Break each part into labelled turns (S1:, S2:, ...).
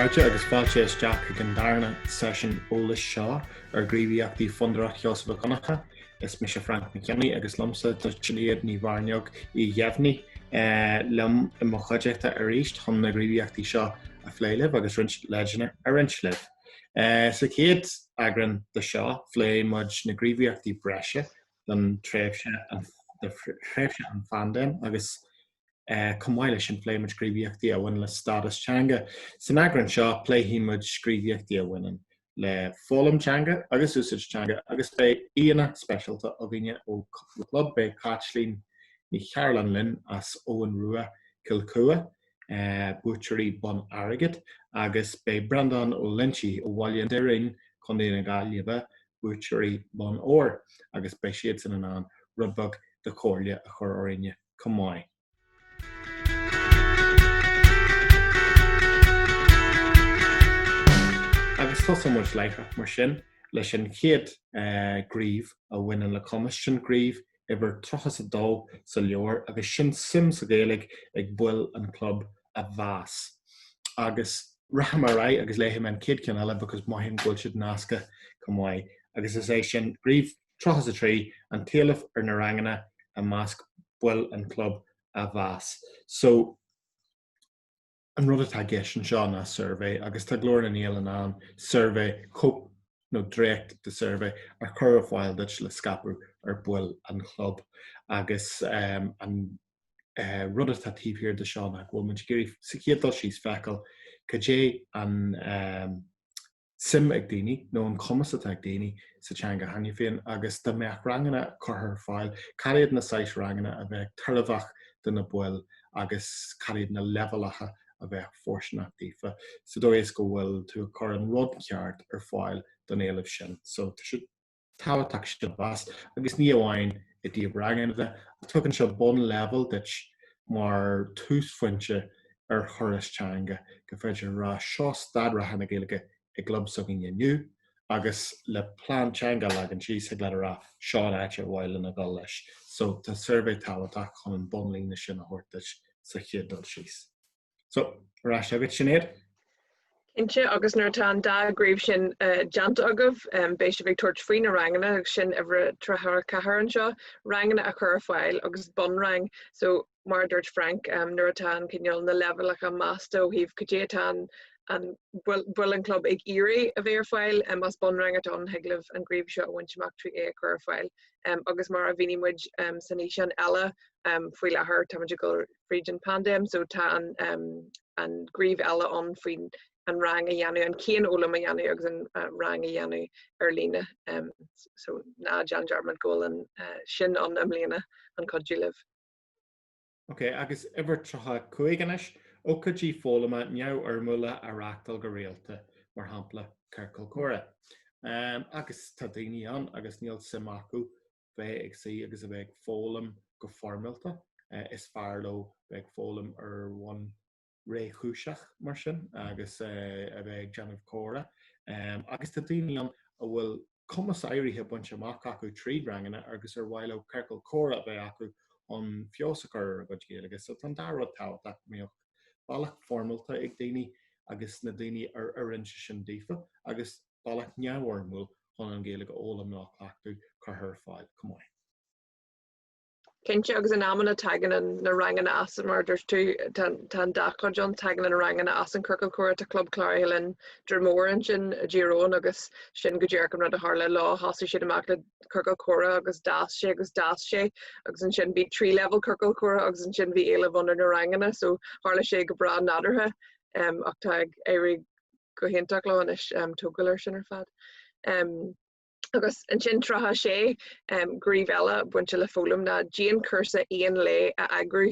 S1: chairde agus fáilte isteach chuig an darna seisiún eolais seo ar ghníomhaíochtaí Fondúireacht Sheosaimh Mhic Dhonncha. Is mise Frainc Mac Cionnaith agus liomsa tá Sinéad Ní Mheirneog Uí Gheimhní liom i mo chuideachta arís chun na gníomhaíochtaí seo a phlé libh agus roinnt leideanna a roinnt libh. Sa chéad eagrán de seo phléigh muid na gníomhaíochtaí breise don tréimhse an phaindéim agus Chomh maith leis sin, phléigh muid gníomhaíochtaí a bhaineann le stádas teanga. San eagrán seo, pléifidh muid gníomhaíochtaí a bhaineann le foghlaim teanga agus úsáid teanga agus beidh aíonna speisialta againne ó cúpla club. Beidh Caitlín Ní Chearúlláin linn as Eoghan Rua, Cill Chua, buaiteoirí bonn airgid, agus beidh Breandán Ó Loinsigh ó Bhaile an Doirín, Contae na Gaillimhe, buaiteoirí bonn óir, agus beidh siadsan in ann rud beag de chomhairle a chur orainne. chomh maith. Agus tosóidh muid láithreach mar sin leis an chéad ghníomh a bhaineann le cumas, sin gníomh uimhir 32 sa leabhar agus sin suim sa Ghaeilge ag baill an chlub a mheas. Agus rachaidh mé ar aghaidh agus léifidh mé an chéad cheann eile because mothaím go bhfuil siad nasctha chomh maith agus is é sin gníomh 33, An t-éileamh ar na ranganna i measc baill an chlub a mheas. So, an rud atá i gceist anseo ná suirbhé agus tá Glór na nGael in ann suirbhé, cóip nó dréacht de suirbhé a chur ar fáil duit le scaipeadh ar baill an chlub agus an rud atá taobh thiar de seo ná go bhfuil muid ag iarraidh sa chéad dul síos feiceáil cad é an suim ag daoine nó an cumas atá ag daoine sa teanga cheana féin agus dá mbeadh ranganna curtha ar fáil, cad iad na saghas ranganna a bheadh tairbheach do na baill agus cad iad na leibhéalacha a bheadh fóirsteanach daofa sa dóigh is go bhfuil tú ag cur an rud ceart ar fáil don éileamh sin. So tá sé tábhachtach sin a mheas agus ní amháin i dtaobh ranganna de, ach tugann sé bunleibhéal duit mar túsphointe ar thuras teanga go féidir a rá seo staid reatha na Gaeilge i gclub s'againne inniu agus le plean teanga a leagan síos thig leat a rá seo an áit ar mhaith linn a dhul leis. So tá suirbhé tábhachtach chun an bunlíne sin a thabhairt duit sa chéad dul síos. So, ar ais chugat, Sinéad.
S2: Cinnte, agus nuair atá an dá ghníomh sin déanta agaibh, beidh sibh ag tabhairt faoi na ranganna, agus sin uimhir 34 anseo, ranganna a chur ar fáil agus bunrang. So, mar a dúirt Frank, nuair atá an cineál, na leibhéalacha measta ó thaobh cad é atá an, an baill an chlub ag iarraidh a bheith ar fáil, más bunrang atá ann, thig libh an gníomh seo a bhaint amach trí é a chur ar fáil. Agus mar a mhínigh muid san fhíseán eile, faoi láthair táimid ag dul fríd an paindéim so tá an an gníomh eile ann faoin an rang a dhéanamh, an cianfhoghlaim a dhéanamh agus an rang a dhéanamh ar líne. So ná déan dearmad go bhfuil an sin ann i mbliana chun cuidiú libh.
S1: Ok, agus uimhir 35 anois, ócáidí foghlama neamhfhoirmiúla a reáchtáil go rialta, mar shampla ciorcal comhrá. Agus tá daoine ann agus níl suim acu bheith ag suí agus a bheith ag foghlaim go foirmeálta. Is fearr leo bheith ag foghlaim ar bhonn réchúiseach mar sin agus a bheith ag déanamh comhrá. Agus tá daoine ann a bhfuil cumas áirithe bainte amach acu tríd ranganna agus ar mhaith leo ciorcal comhrá a bheith acu chun feabhas a chur ar a gcuid Gaeilge. So tá an dá rud tábhachtach, go mbeadh bealach foirmeálta ag daoine agus na daoine ar oireann sé sin daofa agus bealach neamhfhoirmiúil chun an Ghaeilge a fhoghlaim nó a chleachtadh curtha ar fáil chomh maith.
S2: Cinnte, agus in amanna tagann an na ranganna as, mar a dúirt tú, tá tá an dá chuid ann, tagann na ranganna as an ciorcal comhrá, tá club cláraithe linn Droim Mór ansin i dTír Eoghain agus sin go díreach an rud a tharla leo, thosaigh siad amach le ciorcal comhrá agus d'fhás sé agus d'fhás sé agus ansin bhí trí leibhéal ciorcal comhrá agus ansin bhí éileamh ann ar na ranganna so tharla sé go breá nádúrtha ach tá ag éirí go hiontach leo anois tógáil air sin ar fad. Agus ansin 36 gníomh eile bainte le foghlaim ná dianchúrsa aon lae a eagrú.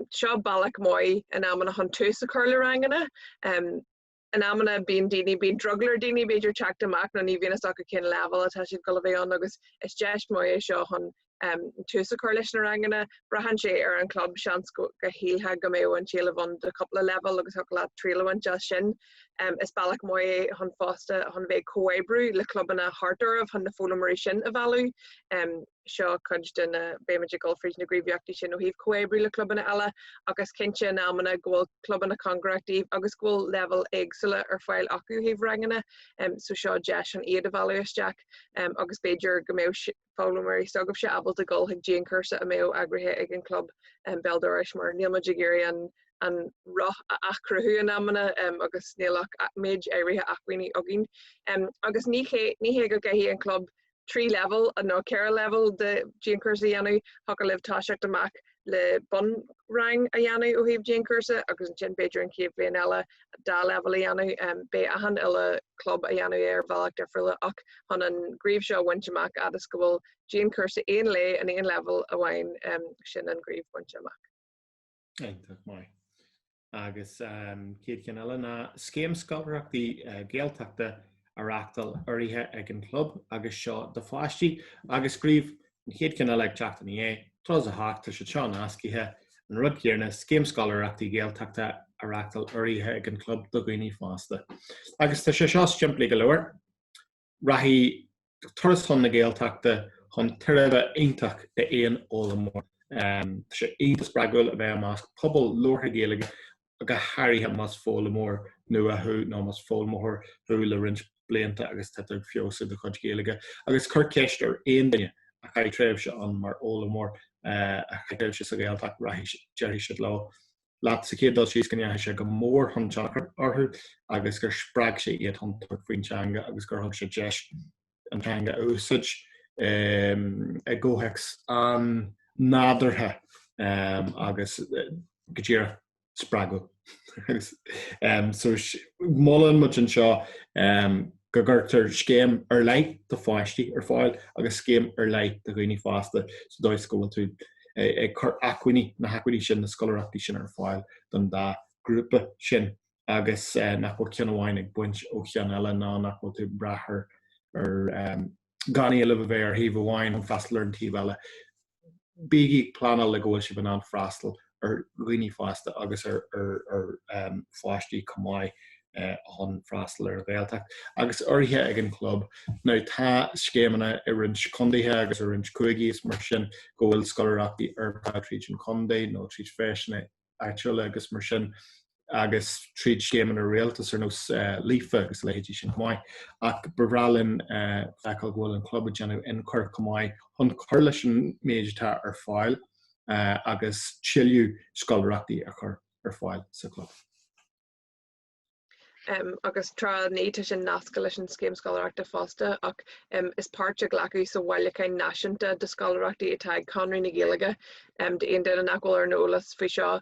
S2: Seo bealach maith in amanna chun tús a chur le ranganna. In amanna bíonn daoine, bíonn drogall ar daoine b'fhéidir teacht amach nó ní bhíonn fhios acu cén leibhéal atá siad ag dul a bheith ann agus is deis maith é seo chun. Tús a chur leis na ranganna. Braitheann sé ar an chlub, seans go shílfeá go mbeadh an t-éileamh ann do chúpla leibhéal agus thiocfadh leat triail a bhaint as sin. Is bealach maith é chun fosta chun bheith ag comhoibriú le clubanna thart oraibh chun na foghlaimeoirí sin a mhealladh. Seo cuid de na, beimid ag dul fríd na gníomhaíochtaí sin ó thaobh comhoibriú le clubanna eile ach is cinnte in amanna go bhfuil clubanna cóngarach daoibh agus go bhfuil leibhéil éagsúla ar fáil acu ó thaobh ranganna. So seo deis chun iad a mhealladh isteach agus b'fhéidir go mbeadh foghlaimeoirí s'agaibhse ábalta dul chuig dianchúrsa a mbeadh eagraithe ag an gclub béal dorais mar níl muid ag iarraidh an an roth a athchruthú in amanna agus níl ach méid áirithe acmhainní againn. Agus ní hé ní hé go gcaithfidh an club 3 leibhéal nó 4 leibhéal de dianchúrsa a dhéanamh, thiocfadh libh toiseacht amach le bunrang a dhéanamh ó thaobh dianchúrsa agus ansin b'fhéidir an chéad bhliain eile dá leibhéal a dhéanamh. Beidh achan uile club a dhéanamh é ar bhealach difriúla ach chun an gníomh seo a bhaint amach fhad is go bhfuil dianchúrsa aon lae in aon leibhéal amháin sin an gníomh bainte amach.
S1: Iontach maith. Agus chéad cheann eile ná scéim scoláireachtaí Gaeltachta a reáchtáil urraithe ag an gclub agus seo do pháistí agus gníomh an chéad cheann eile ag teacht ina dhiaidh, 38, tá siad seo nascaithe, an rud céanna, scéim scoláireachtaí Gaeltachta a reáchtáil urraithe ag an gclub do dhaoine fásta. Agus tá sé seo simplí go leor. Rachaidh turas chun na Gaeltachta chun tairbhe iontach d'aon fhoghlaimeoir. Tá sé iontach spreagúil a bheith i measc pobal labhartha Gaeilge, go háirithe más foghlaimeoir nua thú nó más foghlaimeoir thú le roinnt blianta agus tá tú ag feabhsú do chuid Gaeilge. Agus cuir ceist ar aon duine a chaith tréimhse ann mar fhoghlaimeoir, a chaith tréimhse sa Ghaeltacht, rachaidh, déarfaidh siad leo, leat sa chéad dul síos go ndeachaigh sé go mór chun tionchar orthu agus gur spreag sé iad chun tabhairt faoin teanga agus gur thug sé deis an teanga a úsáid i gcomhthéacs an-nádúrtha agus go díreach spreagúil. So molann muid anseo go gcuirtear scéim ar leith do pháistí ar fáil agus scéim ar leith do dhaoine fásta sa dóigh is go bhfuil tú ag cur acmhainní, na hacmhainní sin, na scoláireachtaí sin ar fáil don dá ghrúpa sin agus nach bhfuil ceann amháin ag baint ó cheann eile ná nach bhfuil tú ag brath ar gan éileamh a bheith ar thaobh amháin chun freastal ar an taobh eile. Bígí ag pleanáil le go bhfuil sibh in ann freastal ar dhaoine fásta agus ar pháistí chomh maith chun freastal ar an Ghaeltacht agus urraithe ag an chlub. Now tá scéimeanna i roinnt contaetha agus i roinnt cúigí is mar sin go bhfuil scoláireachtaí ar fáil tríd an chontae nó tríd feiseanna áitiúla agus mar sin agus tríd scéimeanna rialtais ar nós Líofa agus a leithéidí sin chomh maith. Ach ba bhreá linn feiceáil go bhfuil an club ag déanamh ionchur chomh maith chun cur leis an méid atá ar fáil agus tuilleadh scoláireachtaí a chur ar fáil sa chlub.
S2: Agus tráth ní tá sin nasctha leis an scéim scoláireachta fosta ach is páirt a ghlacadh sa bhailiúchán náisiúnta de scoláireachtaí atá ag Conradh na Gaeilge. D'aon duine nach bhfuil ar an eolas faoi seo,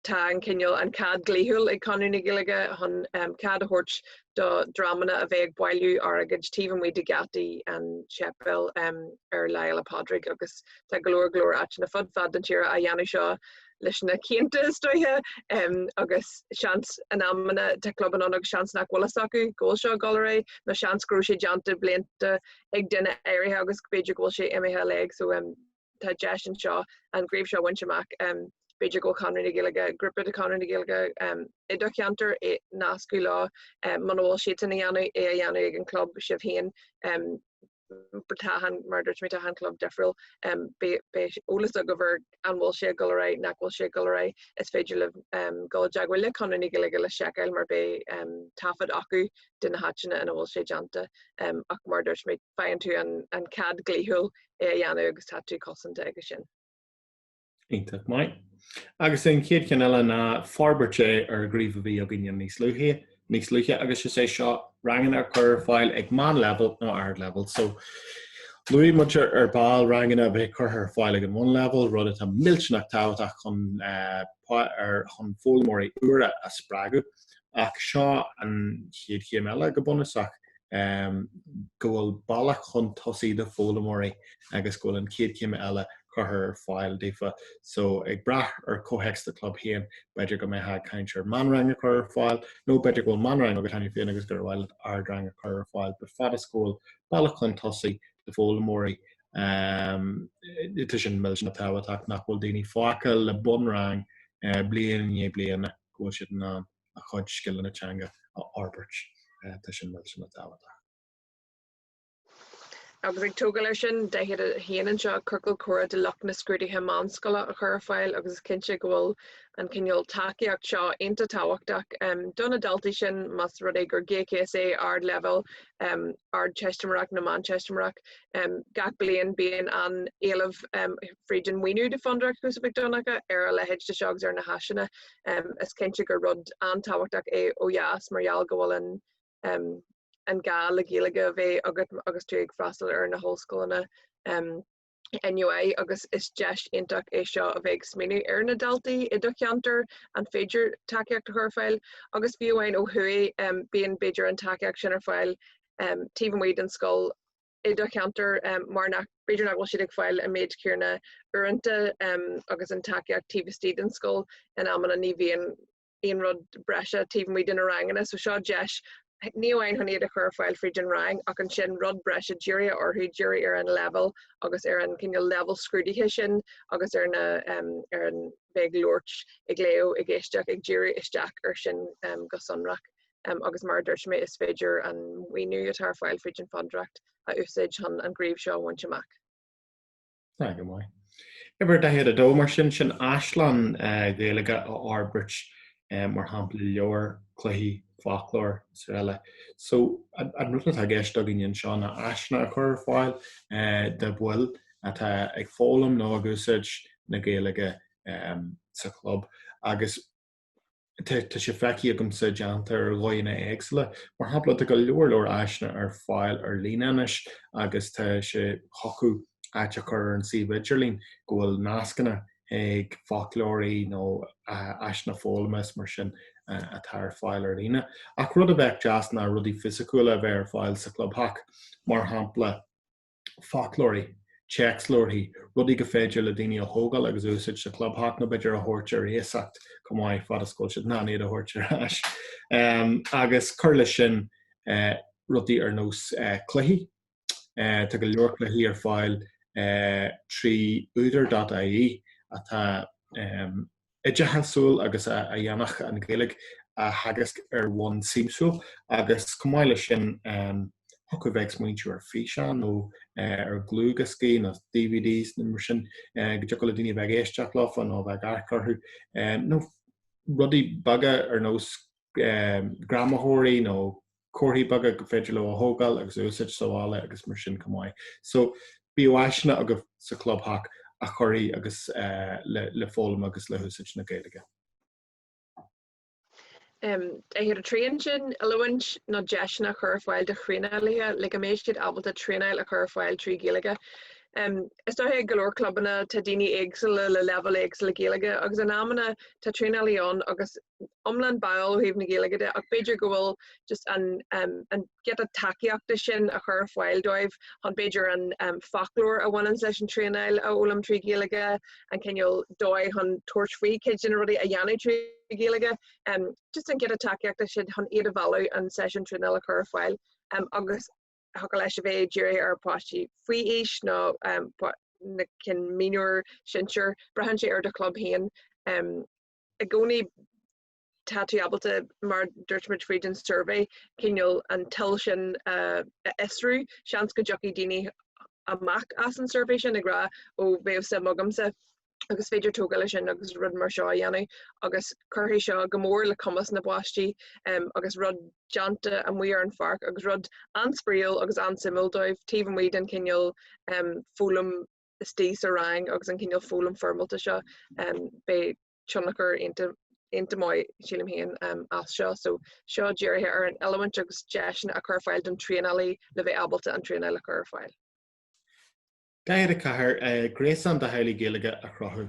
S2: tá an cineál, an cead dlíthiúil ag Conradh na Gaeilge chun cead a thabhairt do dhreamanna a bheith ag bailiú airgid taobh amuigh de gheataí an tséipéil ar Lá Fhéile Pádraig agus tá go leor go leor áiteanna fud fad den tír á dhéanamh seo leis na cianta is dóiche agus seans in amanna tá clubanna ann agus seans nach bhfuil fhios acu go bhfuil seo ag dul ar aghaidh nó seans go raibh sé déanta blianta ag duine áirithe agus b'fhéidir go bhfuil sé imithe i léig so tá deis anseo an gníomh seo a bhaint amach. B'fhéidir go bhfuil Conradh na Gaeilge, grúpa de Chonradh na Gaeilge i do cheantar, nascadh leo muna bhfuil siadsan a dhéanamh, é a dhéanamh ag an club sibh féin. Tá an, mar a dúirt mé, tá an club difriúil. Beidh eolas agaibh ar an bhfuil sé ag dul ar aghaidh, nach bhfuil sé ag dul ar aghaidh. Is féidir libh dul i dteagmháil le Conradh na Gaeilge le seiceáil mar beidh taifead acu de na háiteanna ina bhfuil sé déanta. Ach mar a dúirt mé, faigheann tú an cead dlíthiúil é a dhéanamh agus tá tú cosanta aige sin.
S1: Iontach maith. Agus an chéad cheann eile ná forbairt é ar ghníomh a bhí againne níos luaithe, níos luaithe agus is é seo ranganna a chur ar fáil ag meánleibhéal nó ardleibhéal. So luaigh muid ar ball ranganna a bheith curtha ar fáil ag an mbunleibhéal, rud atá millteanach tábhachtach chun ar chun foghlaimeoirí úra a spreagadh. Ach seo an chéad chéim eile go bunúsach. go bhfuil bealach chun tosaigh do foghlaimeoirí agus go bhfuil an chéad chéim eile curtha ar fáil daofa. So ag brath ar chomhthéacs do chlub féin, b'fhéidir go mbeifeá ag caint ar meánrang a chur ar fáil, nó b'fhéidir go bhfuil meánrang agat cheana féin agus gur mhaith leat ardrang a chur ar fáil, but fad is go bhfuil bealach chun tosaigh do foghlaimeoirí. Tá sin millteanach tábhachtach nach bhfuil daoine fágtha le bunrang bliain i ndiaidh bliana, go bhfuil siad in ann a chuid scileanna teanga a fhorbairt. Tá sin millteanach tábhachtach.
S2: Agus ag tógáil air sin, 41 anseo, ciorcal comhrá do lucht na scrúduithe meánscoile a chur ar fáil agus is cinnte go bhfuil an cineál tacaíocht seo iontach tábhachtach do na daltaí sin más rud é gur gécas é ardleibhéal, Ardteistiméireacht nó Meánteistiméireacht. Gach bliain bíonn an-éileamh fríd an maoiniú de Fondúireacht Sheosaimh Mhic Donncha ar a leithéid de seo agus ar na háiseanna. Is cinnte gur rud an-tábhachtach é ó dheas mar gheall go bhfuil an an gá le Gaeilge a bheith agat agus tú ag freastal ar na hollscoileanna NUI agus is deis iontach é seo a bheith ag smaoineamh ar na daltaí i do cheantar, an féidir tacaíocht a chur ar fáil agus fiú amháin ó thuaidh bíonn b'fhéidir an tacaíocht sin ar fáil taobh amuigh den scoil i do cheantar mar nach b'fhéidir nach bhfuil siad ag fáil an méid céanna uaireanta agus an tacaíocht taobh istigh den scoil in amanna ní bhíonn aon rud breise taobh amuigh de na ranganna so seo deis ní amháin chun iad a chur ar fáil fríd an rang ach ansin rud breise dírithe orthu, dírithe ar an leibhéal agus ar an cineál leibhéal scrúdaithe sin agus ar na ar an bheith ag labhairt, ag léamh, ag éisteacht, ag díriú isteach ar sin go sonrach. Agus mar a dúirt mé is féidir an maoiniú atá ar fáil fríd an Fondúireacht a úsáid chun an ghníomh seo a bhaint amach.
S1: Tá go maith. Uimhir 42 mar sin, sin áislann Ghaeilge a fhorbairt, mar shampla leabhair, cluichí, foclóir is araile. So an rud atá i gceist againn anseo ná áiseanna a chur ar fáil do bhaill atá ag foghlaim nó ag úsáid na Gaeilge sa chlub agus Tá sé feicthe agamsa déanta ar dhóigheanna éagsúla. Mar shampla, tá go leor leor áiseanna ar fáil ar líne anois agus tá sé thiocfadh áit a chur ar an suíomh idirlín go bhfuil nascanna ag foclóirí nó áiseanna foghlama is mar sin atá ar fáil ar líne. Ach rud a bheadh deas ná rudaí fisiciúla a bheith ar fáil sa chlubtheach. Mar shampla, foclóirí, téacsleabharthaí, rudaí go féidir le daoine a thógáil agus a úsáid sa chlubtheach nó b'fhéidir a thabhairt ar iasacht chomh maith fad is go bhfuil siad in ann iad a thabhairt ar ais. Agus cur leis sin rudaí ar nós cluichí. Tá go leor cluichí ar fáil trí údar.ie atá oideachasúil agus a dhéanfadh an Ghaeilge a theagasc ar bhonn siamsúil agus chomh maith leis sin thiocfadh bheith ag smaointiú ar físeáin nó ar dhlúthdhioscaí nó DVDs nó mar sin go dtiocfadh le daoine a bheith ag éisteacht leofa nó a bheith ag amharc orthu nó rudaí beaga ar nós greamaitheoirí nó comharthaí beaga go féidir leo a thógáil agus a úsáid sa bhaile agus mar sin chomh maith. So bíodh áiseanna agaibh sa chlubtheach a chuirfidh agus le foghlaim agus le húsáid na Gaeilge.
S2: 43 ansin, oiliúint nó deiseanna a chur ar fáil do thraenálaithe le go mbeidh siad ábalta traenáil a chur ar fáil trí Ghaeilge. Is dóiche ag go leor clubanna tá daoine éagsúla le leibhéal éagsúla Gaeilge agus in amanna tá traenálaí ann agus iomlán báúil ó thaobh na Gaeilge de ach b'fhéidir go bhfuil just an an giota tacaíochta sin a chur ar fáil dóibh chun b'fhéidir an foclóir a bhaineanns leis an traenáil a fhoghlaim trí Ghaeilge, an cineál dóigh chun tabhairt faoi cuid de na rudaí a dhéanamh trí Ghaeilge, just an giota tacaíochta sin chun iad a mhealladh an seisiún traenála a chur ar fáil agus thiocfadh leis a bheith dírithe ar pháistí faoi aois nó na cinn mionúir, sinsir, braitheann sé ar do chlub féin. I gcónaí tá tú ábalta, mar dúirt muid fríd an suirbhé, cineál an toil sin a fhiosrú. Seans go dtiocfaidh daoine amach as an suirbhé sin ag rá ó bheadh suim agamsa agus is féidir tógáil leis sin agus rud mar seo a dhéanamh agus cuirfidh seo go mór le cumas na bpáistí agus rud déanta amuigh ar an pháirc agus rud an-spraíúil agus an-suimiúil dóibh taobh amuigh den chineál foghlaim istigh sa rang agus an cineál foghlaim foirmeálta seo, beidh tionchar iontach maith, sílim féin, as seo. So seo dírithe ar an oiliúint agus deiseanna a chur ar fáil don traenálaí le bheith ábalta an traenáil a chur ar fáil.
S1: 44, Gréasán de theaghlaigh Gaeilge a chruthú.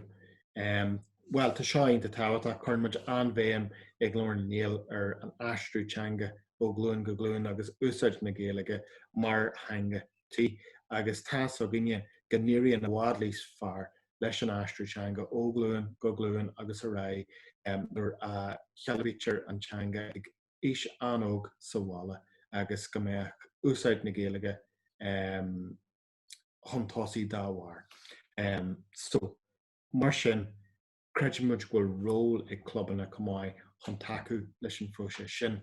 S1: Bhuel, tá seo iontach tábhachtach. Cuireann muid an-bhéim ag Glór na nGael ar an aistriú teanga ó ghlúin go glúin agus úsáid na Gaeilge mar theanga tí agus tá's againne go n-éiríonn i bhfad níos fearr leis an aistriú teanga ó ghlúin go glúin agus ar aghaidh nuair a shealbhaítear an teanga ag aois an-óg sa bhaile agus go mbeadh úsáid na Gaeilge. chun tosaigh dá bharr. So, mar sin, creideann muid go bhfuil ról ag clubanna chomh maith chun tacú leis an phróiseas sin.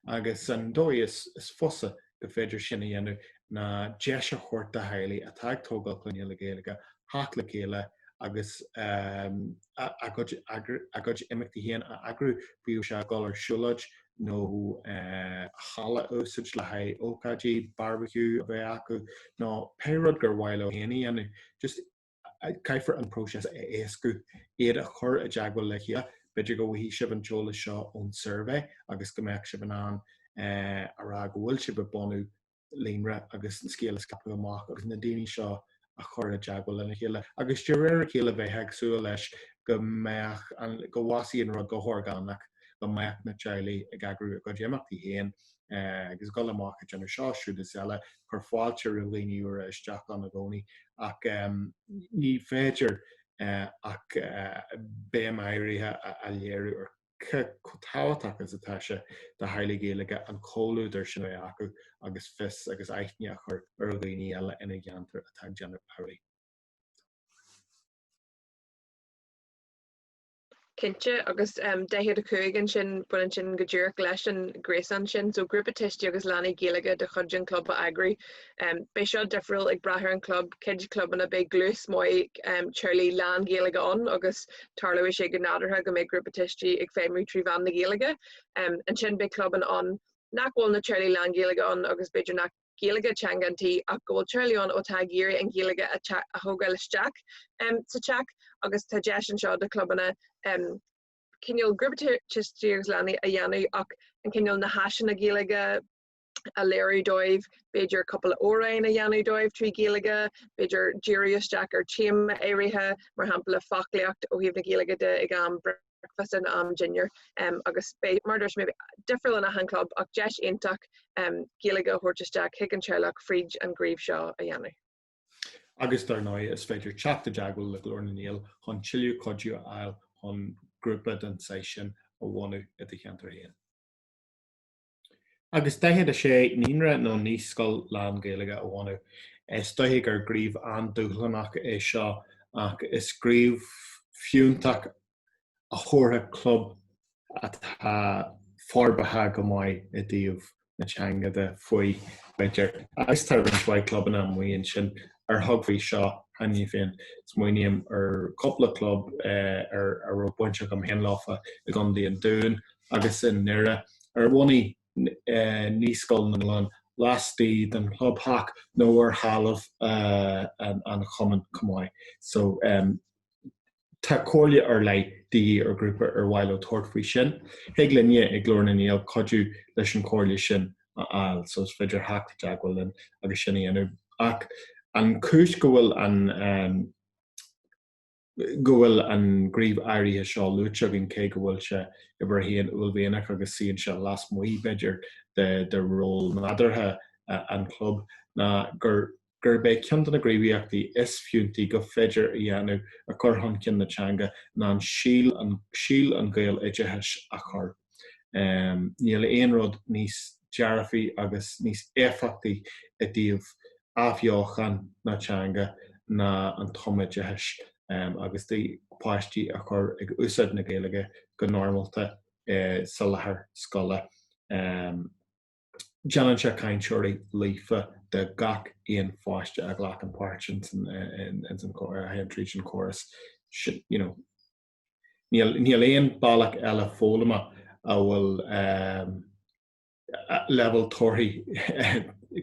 S1: Agus an dóigh is fusa go féidir sin a dhéanamh ná deis a thabhairt do theaghlaigh atá ag tógáil clainne le Gaeilge theacht le chéile agus a gcuid imeachtaí féin a eagrú, bíodh sé ag dul ar siúlóid nó halla a úsáid le haghaidh ócáidí, barbecue a bheith acu nó pé rud gur mhaith leo féin a dhéanamh. Just caithfear an próiseas a éascú, iad a chur i dteagmháil le chéile. B'fhéidir go bhfaighidh sibh an t-eolas seo ón suirbhé agus go mbeadh sibh in ann a rá go bhfuil sibh ag bunú líonra agus an scéal a scaipeadh amach agus na daoine seo a chur i dteagmháil lena chéile. Agus de réir a chéile bheifeá ag súil leis go mbeadh an, go bhfásfaidh an rud go horgánach, go mbeadh na teaghlaigh ag eagrú a gcuid imeachtaí féin agus ag dul amach ag déanamh seo, siúd is eile, cur fáilte roimh dhaoine úra isteach ann i gcónaí ach ní féidir ach béim áirithe a léiriú ar cé chomh tábhachtach is atá sé do theaghlaigh Ghaeilge an comhluadar sin a bheith acu agus fios agus aithne a chur ar dhaoine eile ina gceantar atá ag déanamh amhlaidh.
S2: Cinnte, agus 45 ansin, baineann sin go díreach leis an ghréasán sin. So grúpa tuistí agus leanaí Gaeilge de chuid an chlub a eagrú. Beidh seo difriúil ag brath ar an chlub, cuid clubanna beidh dlús maith teaghlaigh lán-Ghaeilge ann agus tarlóidh sé go nádúrtha go mbeidh grúpa tuistí ag feidhmiú trí mheán na Gaeilge. Ansin beidh clubanna ann nach bhfuil na teaghlaigh lán-Ghaeilge ann agus b'fhéidir nach Gaeilge teanga an tí ach go bhfuil teaghlaigh ann atá ag iarraidh an Ghaeilge a thógáil isteach sa teach agus tá deis anseo do chlubanna cineál grúpa tuistí agus leanaí a dhéanamh ach an cineál na háiseanna Gaeilge a léiriú dóibh, b'fhéidir cúpla amhrán a dhéanamh dóibh trí Ghaeilge, b'fhéidir díriú isteach ar téama áirithe, mar shampla foclaíocht ó thaobh na Gaeilge de ag am bricfeasta nó am dinnéir agus beidh, mar a dúirt mé, difriúil in achan club ach deis iontach Gaeilge a thabhairt isteach chuig an teaghlach fríd an ghníomh seo a dhéanamh.
S1: Agus dar ndóigh is féidir teacht i dteagmháil le Glór na nGael chun tuilleadh cuidiú a fháil chun grúpa den saghas sin a bhunú i do cheantar féin. Agus 46 naíonra nó naíscoil lán-Ghaeilge a bhunú. Is dóiche gur gníomh an-dúshlánach é seo ach is gníomh fiúntach a thabharfadh club atá forbartha go maith i dtaobh na teanga de faoi, b'fhéidir. Agus tá roinnt mhaith clubanna amuigh ansin ar thug faoi seo cheana féin. Smaoiním ar chúpla club ar a raibh baint agam féin leofa i gContae an Dúin agus i nDoire ar bhunaigh Naíscoil na nOileán laistigh den chlubtheach nó ar thalamh an chumainn chomh maith. So tá comhairle ar leith de dhíth ar ghrúpa ar mhaith leo tabhairt faoi sin. Thig linne ag Glór na nGael cuidiú leis an chomhairle sin a fháil so is féidir theacht i dteagmháil linn agus sin a dhéanamh. Ach an chúis go bhfuil an go bhfuil an gníomh áirithe seo luaite againn, cé go bhfuil sé uimhir a haon uaillmhianach agus suíonn sé lasmuigh, b'fhéidir, de ról nádúrtha an chlub, ná gur gurb é ceann de na gníomhaíochtaí is fiúntaí go féidir a dhéanamh a chur chun cinn na teanga ná an síol an síol an Ghaeloideachais a chur. Níl aon rud níos dearfaí agus níos éifeachtaí i dtaobh athbheochan na teanga ná an tumoideachas agus páistí a chur ag úsáid na Gaeilge go normálta sa láthair scoile. Déanann sé cainteoirí líofa de gach aon pháiste a ghlacann páirt ins an a théann tríd an chóras sin, you know. Níl aon bealach eile foghlama a bhfuil leibhéal torthaí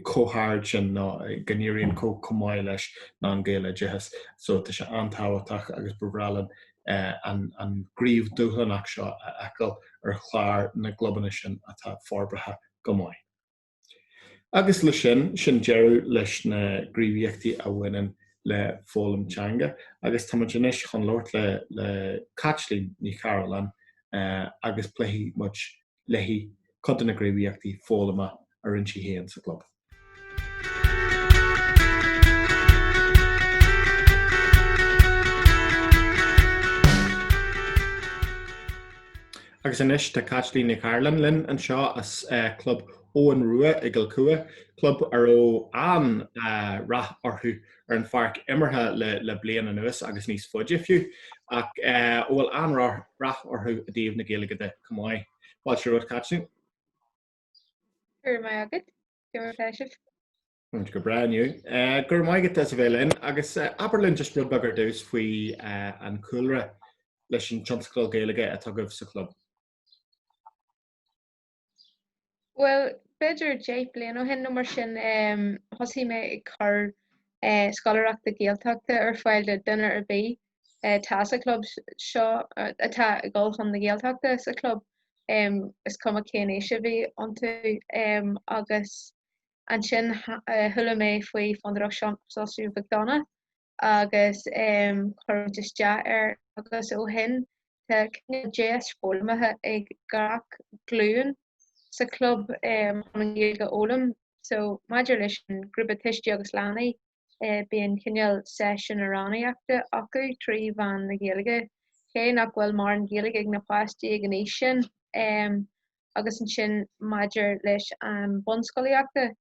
S1: chomh hard sin nó go n-éiríonn chomh maith leis ná an Gaeloideachas. So tá sé an-tábhachtach agus ba bhreá linn an gníomh dúshlánach seo a fheiceáil ar chlár na gclubanna sin atá forbartha go maith. Agus le sin, sin deireadh leis na gníomhaíochtaí a bhaineann le foghlaim teanga agus táimid anois chun labhairt le le Caitlín Ní Chairealláin agus pléifidh muid léi cuid de na gníomhaíochtaí foghlama a rinne sí féin sa gclub. Agus anois tá Caitlín Ní Chairealláin linn anseo as Club. Eoghan Rua i gCill Chua, club a raibh an-rath orthu ar an pháirc imeartha le bliain anuas agus níos faide fiú, ach a bhfuil an-rath orthu i dtaobh na Gaeilge de chomh maith. Fáilte romhat, Caitlín.
S3: Go raibh maith agat. Go raibh maith sibh.
S1: Táimid go breá inniu. Go raibh maith agat as a bheith linn agus abair linn just rud beag ar dtús faoi an cúlra leis an tionscadal Gaeilge atá agaibh sa chlub.
S3: Bhuel, b'fhéidir 10 bliain ó shin nó mar sin, thosaigh mé ag cur scoláireachta Gaeltachta ar fáil do duine ar bith atá sa chlub seo, atá ag dul chun na Gaeltachta sa chlub, is cuma cén aois a bhí iontu, agus Ansin chuala mé faoi Fondúireacht Seosamh Mhic Dónaill agus chuir muid isteach air agus ó shin tá cineál deis foghlamtha ag gach glúin sa chlub chun an Ghaeilge a fhoghlaim. So maidir leis an grúpa tuistí agus leanaí bíonn cineál seisiún amhránaíochta acu trí mheán na Gaeilge, cé nach bhfuil mórán Gaeilge ag na páistí ag an aois sin. Agus ansin maidir leis an bunscolaíochta,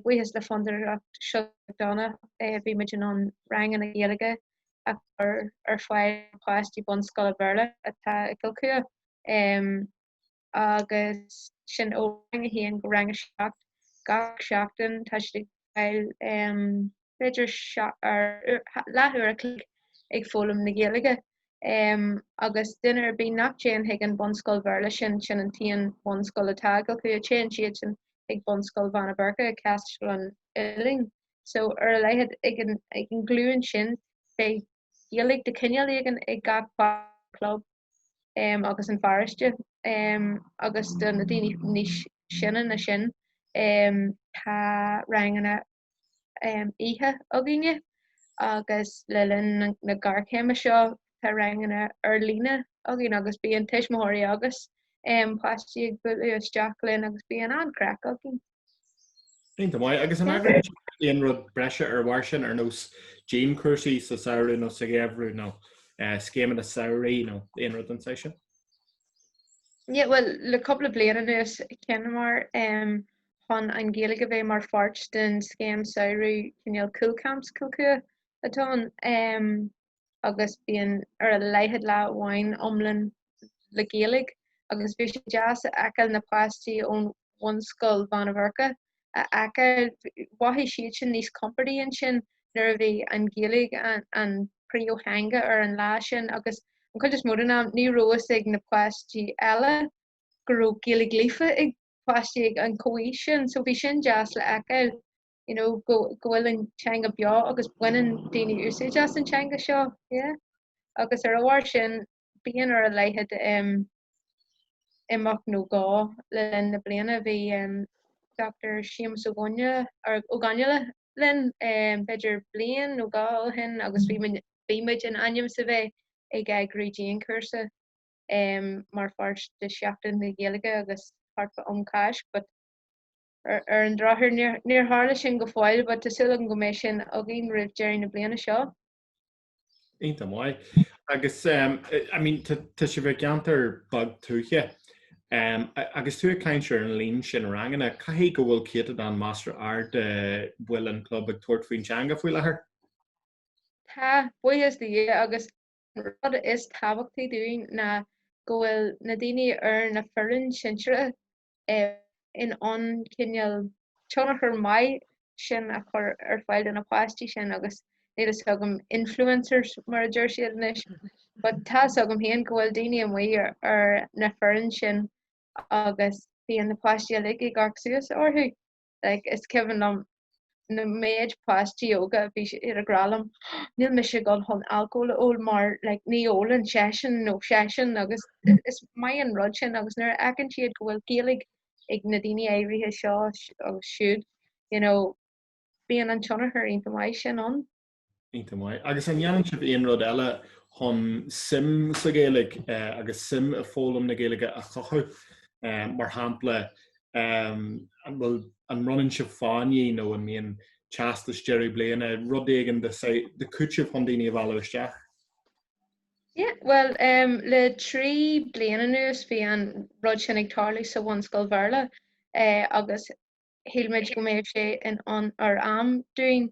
S3: buíochas le Fondúireacht Seosamh Mhic Dónaill, bhí muid in ann ranganna Gaeilge a chur ar fáil do pháistí bunscoile Béarla atá i gCill Chua. Agus sin ó rang a haon go rang a 7 gach seachtain tá siad ag fáil b'fhéidir leathuair a chloig ag foghlaim na Gaeilge. Agus duine ar bith nach dtéann chuig an bunscoil Bhéarla sin, sin an t-aon bhunscoil atá i gCill Chua, téann siadsan chuig Bunscoil Bheanna Boirche i gCaisleán Uidhilín. So ar a laghad ag an nglúin sin beidh Gaeilge de chineál éigin ag gach club agus an pharóiste. Agus do na daoine níos sine ná sin tá ranganna oíche againne agus le linn na géarchéime seo tá ranganna ar líne againn agus bíonn tuismitheoirí agus páistí ag bualadh isteach linn agus bíonn an-chraic againn.
S1: Iontach maith. Agus an eagraíonn sibh aon rud breise ar bharr sin ar nós dianchúrsaí sa samhradh nó sa gheimhreadh nó scéimeanna samhraidh nó aon rud den saghas sin?
S3: Yeah, bhuel, le cúpla bliain anuas, chinneamar chun an Ghaeilge a bheith mar pháirt den scéim samhraidh cineál Cúl Camps Cill Chua atá ann agus bíonn ar a laghad lá amháin iomlán le Gaeilge agus bhí sé deas a fheiceáil na páistí ón bhunscoil Bheanna Bhoirche a fheiceáil. Mhothaigh siadsan níos compordaí ansin nuair a bhí an Ghaeilge an príomhtheanga ar an lá sin agus an chuid is mó den am ní raibh fhios ag na páistí eile go raibh Gaeilge líofa ag páistí ag an chomhaois sin so bhí sin deas le fheiceáil you know go go bhfuil an teanga beo agus baineann daoine úsáid as an teanga seo yeah. Agus ar a bharr sin bíonn ar a laghad imeacht nó dhó le linn na bliana. Bhí Dr Séamus Ó Conghaile linn b'fhéidir bliain nó dhó ó shin agus bhí bhí muid in ainm is a bheith ag eagrú dianchúrsa mar pháirt de Sheachtain na Gaeilge agus thart fá um Cháisc but ar an drochuair níor tharla sin go fóill but tá súil agam go mbeidh sin againn roimh deireadh na bliana seo.
S1: Iontach maith. Agus I mean tá sibh i gceantar beag tuaithe agus tú ag caint ar an líon sin ranganna, caithfidh go bhfuil céatadán measartha ard de bhaill an chlub ag tabhairt faoin teanga faoi láthair?
S3: Tá, buíochas do Dhia agus an rud is tábhachtaí dúinn ná go bhfuil na daoine ar na foireann sinsearacha in ann cineál tionchar maith sin a chur ar fáil do na páistí sin agus níl fhios agam influencers mar a deir siad anois but tá fhios agam féin go bhfuil daoine amuigh ar na foireann sin agus bíonn na páistí uilig ag amharc suas orthu. Like is cuimhin liom na méid páistí óga a bhí siad ag rá liom níl mise ag dul chun alcól a ól mar like ní ólann seisean nó seisean agus is maith an rud sin agus nuair a fheiceann siad go bhfuil Gaeilge ag na daoine áirithe seo agus siúd you know bíonn an tionchar iontach maith sin ann.
S1: Iontach maith. Agus an ndéanann sibh aon rud eile chun suim sa Ghaeilge agus suim i bhfoghlaim na Gaeilge a chothú? Mar shampla, an bhfuil, an mbronnann sibh fáinní nó an mbíonn teastas deireadh bliana, rud éigin de de chúiteamh chun daoine a mhealladh isteach?
S3: Yeah, bhuel, le 3 bliana anuas bhí an rud sin ag tarlú sa bhunscoil Bhéarla. Agus shíl muid go mbeadh sé in ann ar am dúinn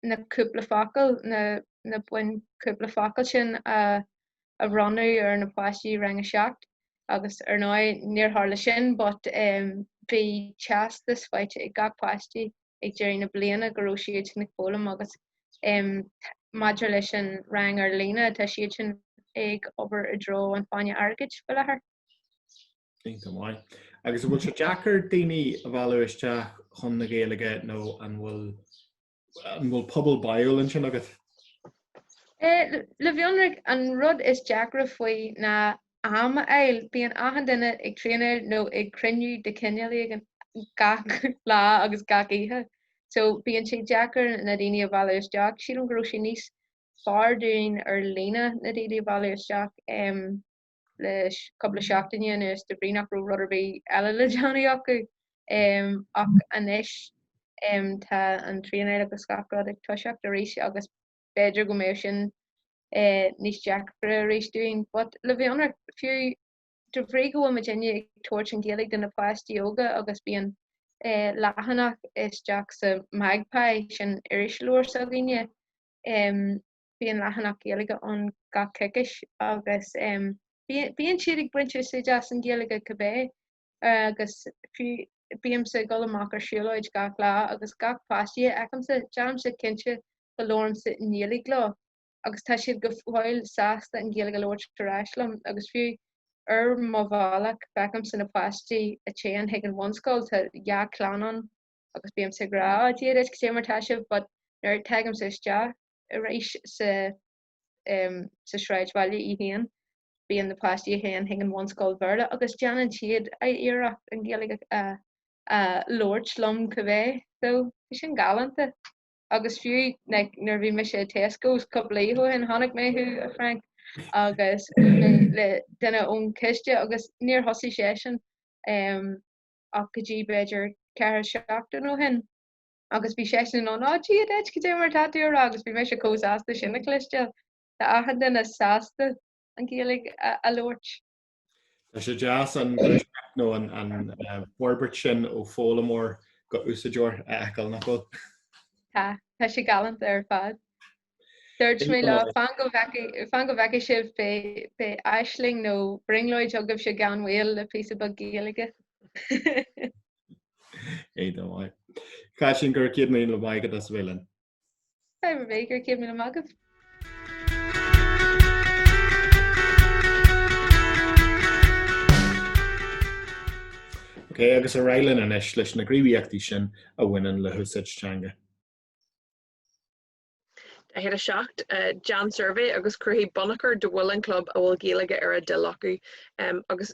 S3: na cúpla focal, na na boinn cúpla focal sin a a bhronnadh ar na páistí i rang a 7 agus ar ndóigh níor tharla sin but bhí teastas faighte ag gach páistí ag deireadh na bliana go raibh siad sin ag foghlaim agus maidir leis an rang ar líne tá siad sin ag obair i dtreo an fáinne airgid faoi láthair.
S1: Iontach maith. Agus an bhfuil sé deacair daoine a mhealladh isteach chun na Gaeilge nó an bhfuil an bhfuil pobal báúil ansin agat?
S3: Le bheith ionraic, an rud is deacra faoi ná am a fháil. Bíonn achan duine ag traenáil nó ag cruinniú de chineál éigin gach lá agus gach oíche. So bíonn sé deacair na daoine a mhealladh isteach. Sílim go raibh sé níos fearr dúinn ar líne na daoine a mhealladh isteach. Le cúpla seachtaine anuas de bhrí nach raibh rud ar bith eile le déanamh acu. Ach anois tá an traenáil agus gach rud ag toiseacht arís agus b'fhéidir go mbeadh sin níos deacra arís dúinn. But le bheith ionraic, fiú de bhrí go bhfuil muidinne ag tabhairt an Ghaeilge do na páistí óga agus bíonn leathanach isteach sa Magpie, sin irisleabhar s'againne, Bíonn leathanach Gaeilge ann gach coicís agus bíonn siad ag baint úsáid as an Ghaeilge cibé agus fiú bímse ag dul amach ar siúlóid gach lá agus gach páistí a fheicimse, déanaimse cinnte go labhraímse i nGaeilge leo agus tá siad go fóill sásta an Ghaeilge a labhairt ar ais liom agus fiú ar mo bhealach feicimse na páistí a téann chuig an bhunscoil, tá dhá chlann ann agus bímse ag rá, oh Dia duit, cad é mar tá sibh but nuair a tagaimse isteach arís sa sa sráidbhaile í féin. Bíonn na páistí a théann chuig an bhunscoil Bhéarla agus déanann siad iarracht an Ghaeilge a a labhairt liom cibé. So tá sin galánta. Agus fiú like nuair a bhí mise i Tesco's cúpla oíche ó shin chonaic mé thú a Frank agus le le duine ón choiste agus níor thosaigh seisean ach go dtí b'fhéidir ceithre seachtain ó shin. Agus bhí seisean in ann, Á, Dia duit, cad é mar atá tú a rá agus bhí mise chomh sásta sin a chloisteáil. Tá achan duine sásta an Ghaeilge a labhairt.
S1: Tá sé deas an ghluaiseacht nó an forbairt sin ó foghlaimeoir go úsáideoir a fheiceáil, nach bhfuil?
S3: Tá, tá sé galánta ar fad. Dúirt mé leo, fan go bhfeicfidh, fan go bhfeicfidh sibh, beidh, beidh aisling nó brionglóid agaibhse gan mhoill le píosa beag Gaeilge.
S1: Iontach maith. Caitlín, go raibh 100000 maith agat as a bheith linn.
S3: Fadhb ar bith, go raibh 100000 maith agaibh.
S1: Ok, agus ar aghaidh linn anois leis na gníomhaíochtaí sin a bhaineann le húsáid teanga.
S2: 47, Déan suirbhé agus cruthaigh bunachar de bhaill an chlub a bhfuil Gaeilge ar a dtoil acu. Agus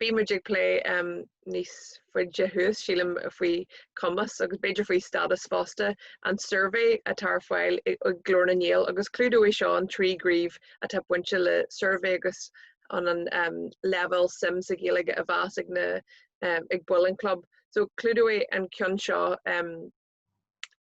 S2: bhí muid ag plé níos faide thuas, sílim, faoi chumas agus b'fhéidir faoi stádas fosta, an suirbhé atá ar fáil ag Glór na nGael agus clúdóidh seo an trí ghníomh atá bainte le suirbhé agus an an leibhéal suim sa Ghaeilge a mheas ag na ag baill an chlub. So clúdóidh an ceann seo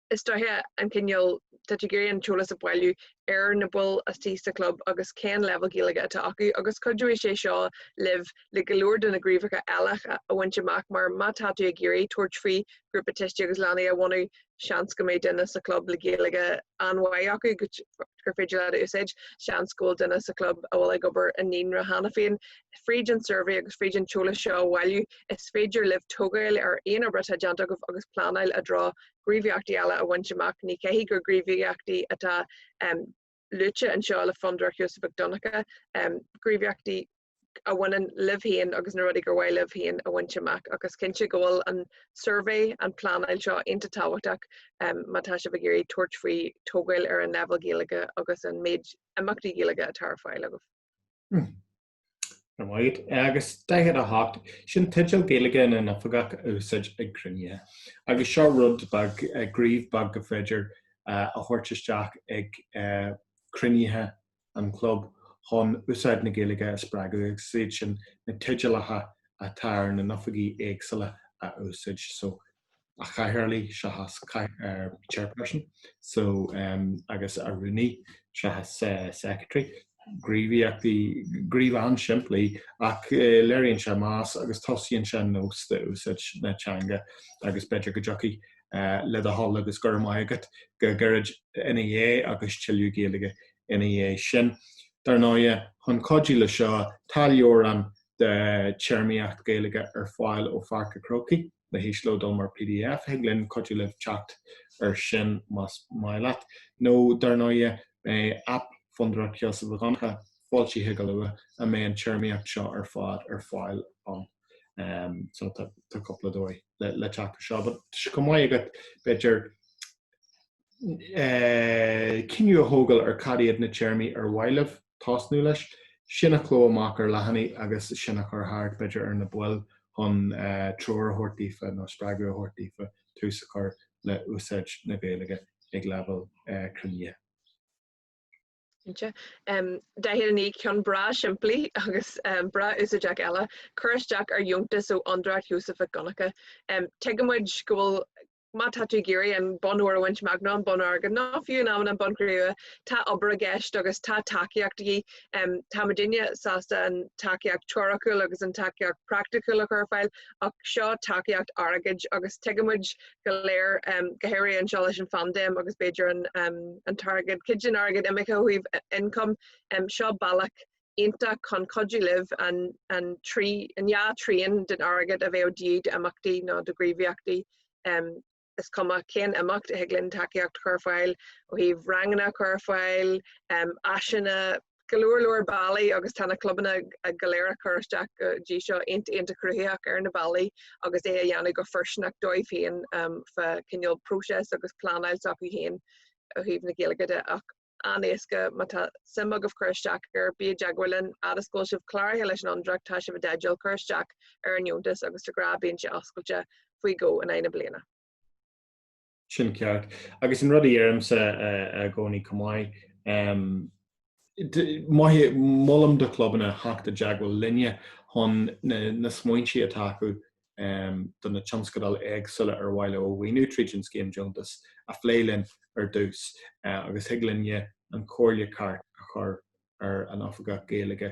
S2: is dóiche an cineál, tá tú ag iarraidh an t-eolas a bhailiú ar na baill istigh sa chlub agus cén leibhéal Gaeilge atá acu agus cuideoidh sé seo libh le go leor de na gníomhartha eile a bhaint amach mar má tá tú ag iarraidh tabhairt faoi ghrúpa tuistí agus leanaí a bhunú seans go mbeidh duine sa chlub le Gaeilge an-mhaith acu gur féidir leat a úsáid. Seans go bhfuil duine sa chlub a bhfuil ag obair i naíonra cheana féin. Fríd an suirbhé agus fríd an t-eolas seo a bhailiú, is féidir libh tógáil ar aon obair atá déanta agaibh agus pleanáil i dtreo gníomhaíochtaí eile a bhaint amach. Ní chaithfidh gur gníomhaíochtaí atá luaite anseo le Fondúireacht Sheosaimh Mhic Donncha, gníomhaíochtaí a bhaineann libh féin agus na rudaí gur mhaith libh féin a bhaint amach ach is cinnte go bhfuil an suirbhé, an pleanáil seo iontach tábhachtach má tá sibh ag iarraidh tabhairt faoi tógáil ar an leibhéal Gaeilge agus an méid imeachtaí Gaeilge atá ar fáil agaibh.
S1: Ar mhaith. Agus 48, sin teideal Gaeilge na n-oifigeach a úsáid ag cruinnithe. Agus seo rud beag, gníomh beag gur féidir a thabhairt isteach ag cruinnithe an chlub chun úsáid na Gaeilge a spreagadh agus is iad sin na teidealacha atá ar na n-oifigigh éagsúla a úsáid. So, a chathaoirligh seachas chairperson so agus a rúnaí seachas secretary. gníomhaíochtaí, gníomh an-simplí ach léiríonn sé meas agus tosaíonn sé nós d'úsáid na teanga agus b'fhéidir go dtiocfaidh le do thoil agus go raibh maith agat go gairid ina dhiaidh agus tuilleadh Gaeilge ina dhiaidh sin. Dar ndóighe, chun cuidiú le seo, tá leabhrán de téarmaíocht Gaeilge ar fáil ó Pháirc an Chrócaigh le híoslódáil mar pdf. Thig linn cuidiú libh teacht air sin más maith leat. Nó, dar ndóighe, beidh aip Fondúireacht Sheosaimh Mhic Dhonncha foilsithe go luath a mbeidh an téarmaíocht seo ar fad ar fáil ann. So tá cúpla dóigh le teacht ar seo. But tá sé chomh maith agat, b'fhéidir, cinneadh a thógáil ar cad iad na téarmaí ar mhaith libh tosnú leis, sin a chló amach ar leathanaigh agus sin a chur thart, b'fhéidir, ar na baill chun treoir a thabhairt daofa nó spreagadh a thabhairt daofa tús a chur le úsáid na Gaeilge ag leibhéal cruinnithe.
S2: Cinnte. 49 ceann breá simplí agus breá úsáideach eile, cur isteach ar dheontas ó Fhondúireacht Sheosaimh Mhic Dhonncha. Tuigeann muid go bhfuil, má tá tú ag iarraidh an bonn óir a bhaint amach nó an bonn airgid nó fiú in amanna an bonn cré-umha, tá obair i gceist agus tá tacaíocht de dhíth. Tá muidinne sásta an tacaíocht teoiriciúil agus an tacaíocht praiticiúil a chur ar fáil ach seo tacaíocht airgid agus tuigeann muid go léir, go háirithe anseo leis an phaindéim agus b'fhéidir an t-airgead, cuid den airgead imithe ó thaobh income, seo bealach iontach chun cuidiú libh an an dhá thrian den airgead a bheadh de dhíth d'imeachtaí nó do ghníomhaíochtaí. Is cuma cén imeacht, thig linn tacaíocht a chur ar fáil ó thaobh ranganna a chur ar fáil, áiseanna, go leor leor bealaí agus tá na clubanna go léir ag cur isteach go dtí seo iontach iontach cruthaitheach ar na bealaí agus é a dhéanamh go fóirsteanach dóibh féin fá cineál próiseas agus pleanáil s'acu féin ó thaobh na Gaeilge de ach an-éasca má tá suim agaibh cur isteach air bí i dteagmháil linn fhad is go bhfuil sibh cláraithe leis an Fhondúireacht tá sibh i dteideal cur isteach ar an ndeontas agus de ghnáth bíonn sé oscailte faoi dhó in aghaidh na bliana.
S1: Sin ceart. Agus an rud a dheirimse i gcónaí chomh maith, molaim do chlubanna theacht i dteagmháil linne chun na smaointe atá acu do na tionscadail éagsúla ar mhaith leo a mhaoiniú tríd an scéim deontais a phlé linn ar dtús agus thig linne an chomhairle ceart a chur ar an Oifigeach Gaeilge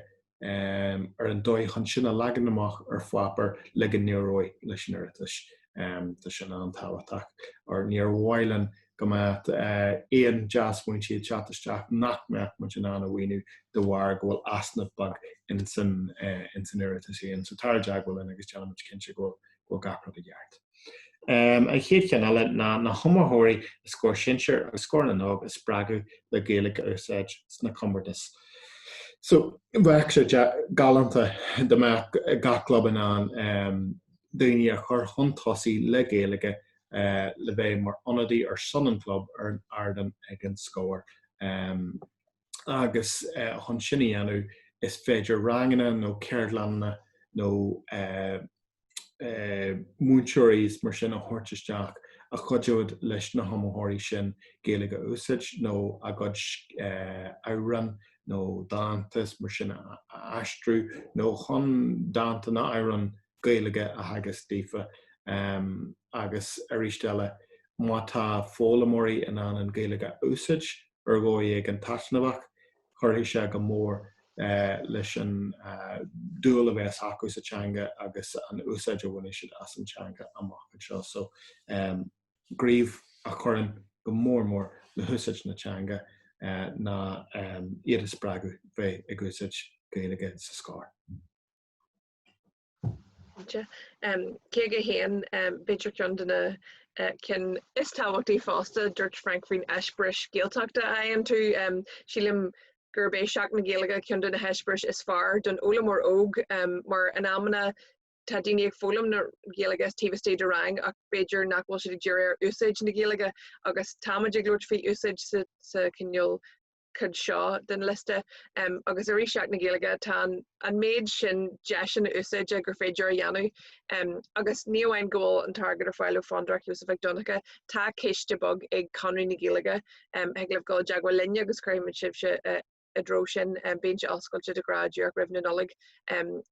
S1: ar an dóigh chun sin a leagan amach ar pháipéar le go n-éireoidh leis an iarratas. Tá sin an-tábhachtach. Or níor mhaith linn go mbeadh aon dea-smaointe ag teacht isteach nach mbeadh muid in ann a mhaoiniú de bharr go bhfuil easnamh beag ins an iarratas féin. So tar i dteagmháil linn agus déanfaimid cinnte go bhfuil gach rud i gceart. An chéad cheann eile ná na hiomaitheoirí i Scór Sinsear agus Scór na nÓg a spreagadh le Gaeilge a úsáid sna comórtais. So, bheadh sé galánta dá mbeadh gach club in ann daoine a chur chun tosaigh le Gaeilge le bheith mar ionadaí ar son an chlub ar an ardán ag an Scór. Agus chun sin a dhéanamh is féidir ranganna nó ceardlanna nó múinteoirí is mar sin a thabhairt isteach a chuideoidh leis na hiomaitheoirí sin Gaeilge a úsáid nó a gcuid amhrán nó dánta is mar sin a aistriú nó chun dánta nó amhráin Gaeilge a theagasc daofa. Agus arís eile, má tá foghlaimeoirí in ann an Ghaeilge a úsáid ar dhóigh éigin taitneamhach, cuirfidh sé go mór leis an dúil a bheas acu sa teanga agus an úsáid a bhainfidh siad as an teanga amach anseo. So, gníomh a chuireann go mór mór le húsáid na teanga ná iad a spreagadh bheith ag úsáid Gaeilge sa scór.
S2: Cinnte. 51, b'fhéidir ceann de na cinn is tábhachtaí fosta, dúirt Frank faoin eispéireas Gaeltachta a fhaigheann tú. Sílim gurb é Seachtain na Gaeilge ceann de na heispéiris is fearr don fhoghlaimeoir óg mar in amanna tá daoine ag foghlaim na Gaeilge taobh istigh de rang ach b'fhéidir nach bhfuil siad ag díriú ar úsáid na Gaeilge agus táimid ag labhairt faoi úsáid sa chineál cuid seo den liosta. Agus arís Seachtain na Gaeilge, tá an méid sin deiseanna úsáide gur féidir a dhéanamh. Agus ní amháin go bhfuil an t-airgead ar fáil ó Fondúireacht Sheosaimh Mhic Donncha, tá ciste beag ag Conradh na Gaeilge. Thig libh dul i dteagmháil linne agus cuirfidh muid sibhse i dtreo sin. Bíonn sé oscailte de ghnáth díreach roimh na Nollag.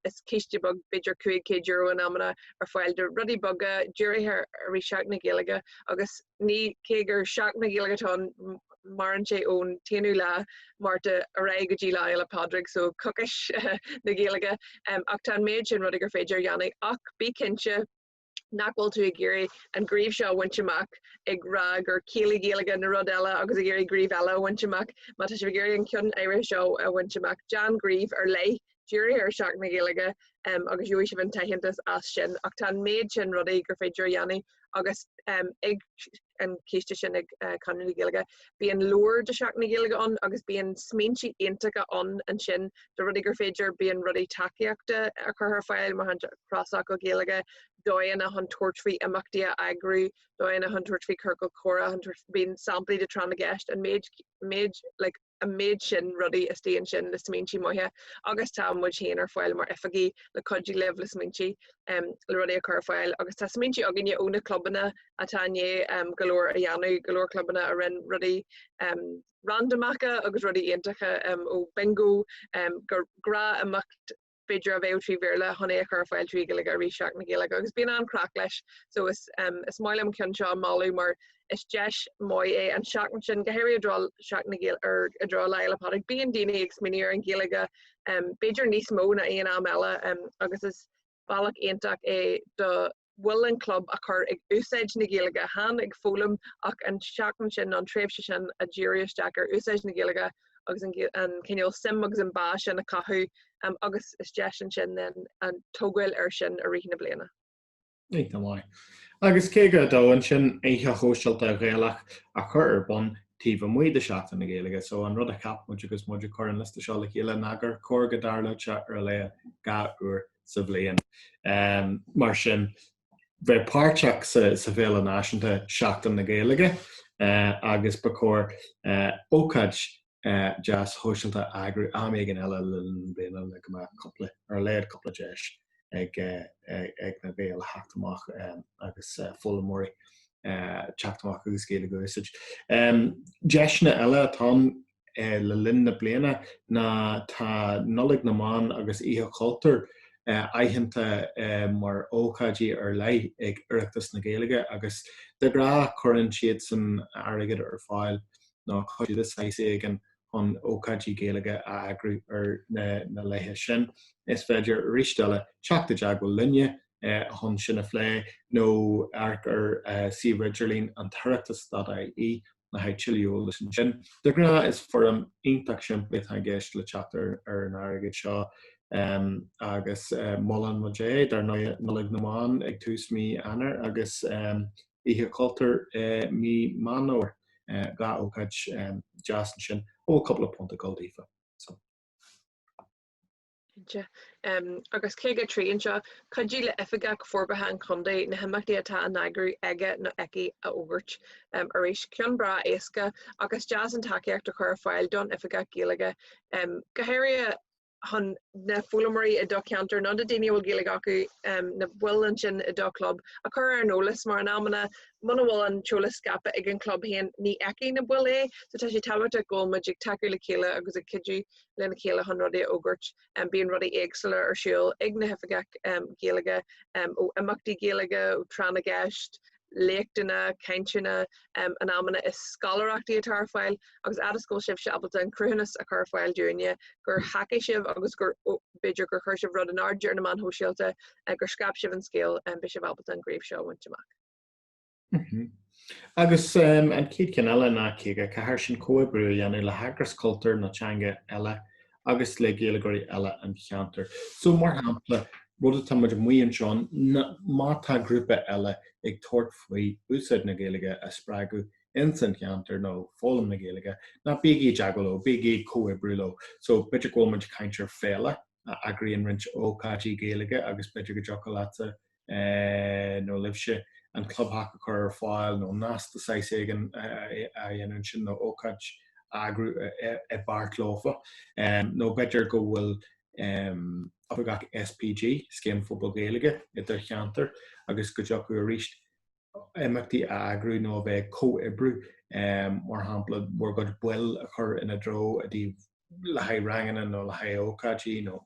S2: Is ciste beag, b'fhéidir €500 in amanna, ar fáil do rudaí beaga dírithe ar Seachtain na Gaeilge agus ní cé gur Seachtain na Gaeilge atá ann. Maireann sé ón t-aonú lá Márta ar aghaidh go dtí Lá Fhéile Pádraig, so coicís na Gaeilge. Ach tá an méid sin rudaí gur féidir a dhéanamh ach bí cinnte nach bhfuil tú ag iarraidh an gcraobh seo a bhaint amach ag rá gur céilí Gaeilge nó rud eile agus ag iarraidh craobh eile a bhaint amach. Má tá sibh ag iarraidh an ceann áirithe seo a bhaint amach, déan gníomh ar leith dírithe ar Sheachtain na Gaeilge agus gheobhaidh sibh an t-aitheantas as sin. Ach tá an méid sin rudaí gur féidir a dhéanamh agus ag an císte sin ag Conradh na Gaeilge, bíonn leabhar de Sheachtain na Gaeilge ann agus bíonn smaointe iontacha ann ansin de rudaí gur féidir, bíonn rudaí tacaíochta a chur ar fáil, mar shampla crosfhocal Gaeilge, dóigheanna chun tabhairt faoi imeachtaí a eagrú, dóigheanna chun tabhairt faoi ciorcal comhrá, chun tabhairt, bíonn samplaí de tráth na gceist, an méid, méid like, an méid sin rudaí istigh ansin le smaointe maithe agus tá muid féin ar fáil mar oifigigh le cuidiú libh le smaointe le rudaí a chur ar fáil agus tá smaointe againne ó na clubanna atá i ndiaidh go leor a dhéanamh, go leor clubanna a rinne rudaí randamacha agus rudaí iontacha ó bingo go gnáthimeacht b'fhéidir a bheadh trí Bhéarla chun é a chur ar fáil trí Ghaeilge i rith Seachtain na Gaeilge agus bíonn an-chraic leis so is is maith liom an ceann seo a mholadh mar is deis maith é an seachtain sin, go háirithe i dtreo Seachtain na Gaeilge ar i dtreo Lá Fhéile Pádraig bíonn daoine ag smaoineamh ar an Ghaeilge b'fhéidir níos mó ná aon am eile agus is bealach iontach é do bhaill an chlub a chur ag úsáid na Gaeilge, chan ag foghlaim ach an tseachtain sin nó an tréimhse sin a dhíriú isteach ar úsáid na Gaeilge agus an an cineál suim agus an bá sin a chothú agus is deis ansin then an tógáil air sin i rith na bliana.
S1: Iontach maith. Agus 52 ansin, oíche shóisialta Ghaelach a chur ar bun taobh amuigh de Sheachtain na Gaeilge. So an rud a cheap muid agus muid ag cur an liosta seo le chéile ná gur chóir go dtarlódh sé ar a laghad 2 uair sa bhliain. Mar sin, bheith páirteach sa bhféile náisiúnta Seachtain na Gaeilge agus ba chóir ócáid deas shóisialta a eagrú am éigin eile le linn na bliana le go mbeadh cúpla, ar a laghad cúpla deis ag na Gaeil a theacht amach agus foghlaimeoirí teacht amach agus Gaeilge a úsáid. Deiseanna eile atá ann le linn na bliana ná tá Nollaig na mBan agus Oíche Chultúir aitheanta mar ócáidí ar leith ag Oireachtas na Gaeilge agus de ghnáth cuireann siadsan airgead ar fáil nó cuidiú de saghas éigin chun ócáidí Gaeilge a eagrú ar na laetha sin. Is féidir arís eile teacht i dteagmháil linne chun sin a phlé nó amharc ar suíomh idirlín an tOireachtas.ie le haghaidh tuilleadh eolais ansin. De ghnáth is foirm iontach simplí atá i gceist le teacht ar an airgead seo agus molann muid é, dar ndóigh, Nollaig na mBan ag tús mí Eanáir agus Oíche Chultúir i mí Meán Fhómhair. 2 ócáid deas ansin a bhfuil cúpla punt ag dul daofa. So.
S2: Cinnte. Agus 53 anseo, cuidiú le Oifigeach Forbartha an Chontae na himeachtaí atá á n-eagrú aige nó aici a fhógairt. Arís, ceann breá éasca ach is deas an tacaíocht a chur ar fáil don Oifigeach Gaeilge, go háirithe chun na foghlaimeoirí i do cheantar nó na daoine a bhfuil Gaeilge acu, na baill ansin i do chlub, a chur ar an eolas mar in amanna muna bhfuil an t-eolas scaipthe ag an chlub féin ní fheicfidh na baill é. So tá sé tábhachtach go bhfuil muid ag tacú le chéile agus ag cuidiú lena chéile chun rudaí a fhógairt. Bíonn rudaí éagsúla ar siúl ag na hoifigigh Ghaeilge, ó imeachtaí Gaeilge, ó tráth na gceist, léachtanna, cainteanna, in amanna is scoláireachtaí atá ar fáil agus fhad is go bhfuil sibhse ábalta an cruthúnas a chur ar fáil dúinne gur thacaigh sibh agus gur b'fhéidir gur chuir sibh rud in airde ar na meáin shóisialta, gur scaip sibh an scéal, beidh sibh ábalta an gcraobh seo a bhaint amach.
S1: Agus an chéad cheann eile ná 54, sin comhoibriú a dhéanamh le heagras cultúir nó teanga eile agus le Gaeilgeoirí eile an cheantair. So, mar shampla, rud atá muid amuigh anseo ná má tá grúpa eile ag tabhairt faoi úsáid na Gaeilge a spreagadh ins an cheantar nó foghlaim na Gaeilge, ná bígí i dteagmháil leo, bígí ag comhoibriú leo. So, b'fhéidir go bhfuil muid ag caint ar féile a eagraíonn roinnt ócáidí Gaeilge agus b'fhéidir go dtiocfadh leatsa nó libhse an clubtheach a chur ar fáil nó nasc de saghas éigin a dhéanamh ansin nó ócáid a eagrú i bpáirt leofa. Nó b'fhéidir go bhfuil oifigeach SPG, Scéim Phobal Gaeilge, i do cheantar agus go dtiocfadh arís imeachtaí a eagrú nó a bheith ag comhoibriú, mar shampla bhur gcuid baill a chur ina dtreo i dtaobh le haghaidh ranganna nó le haghaidh ócáidí nó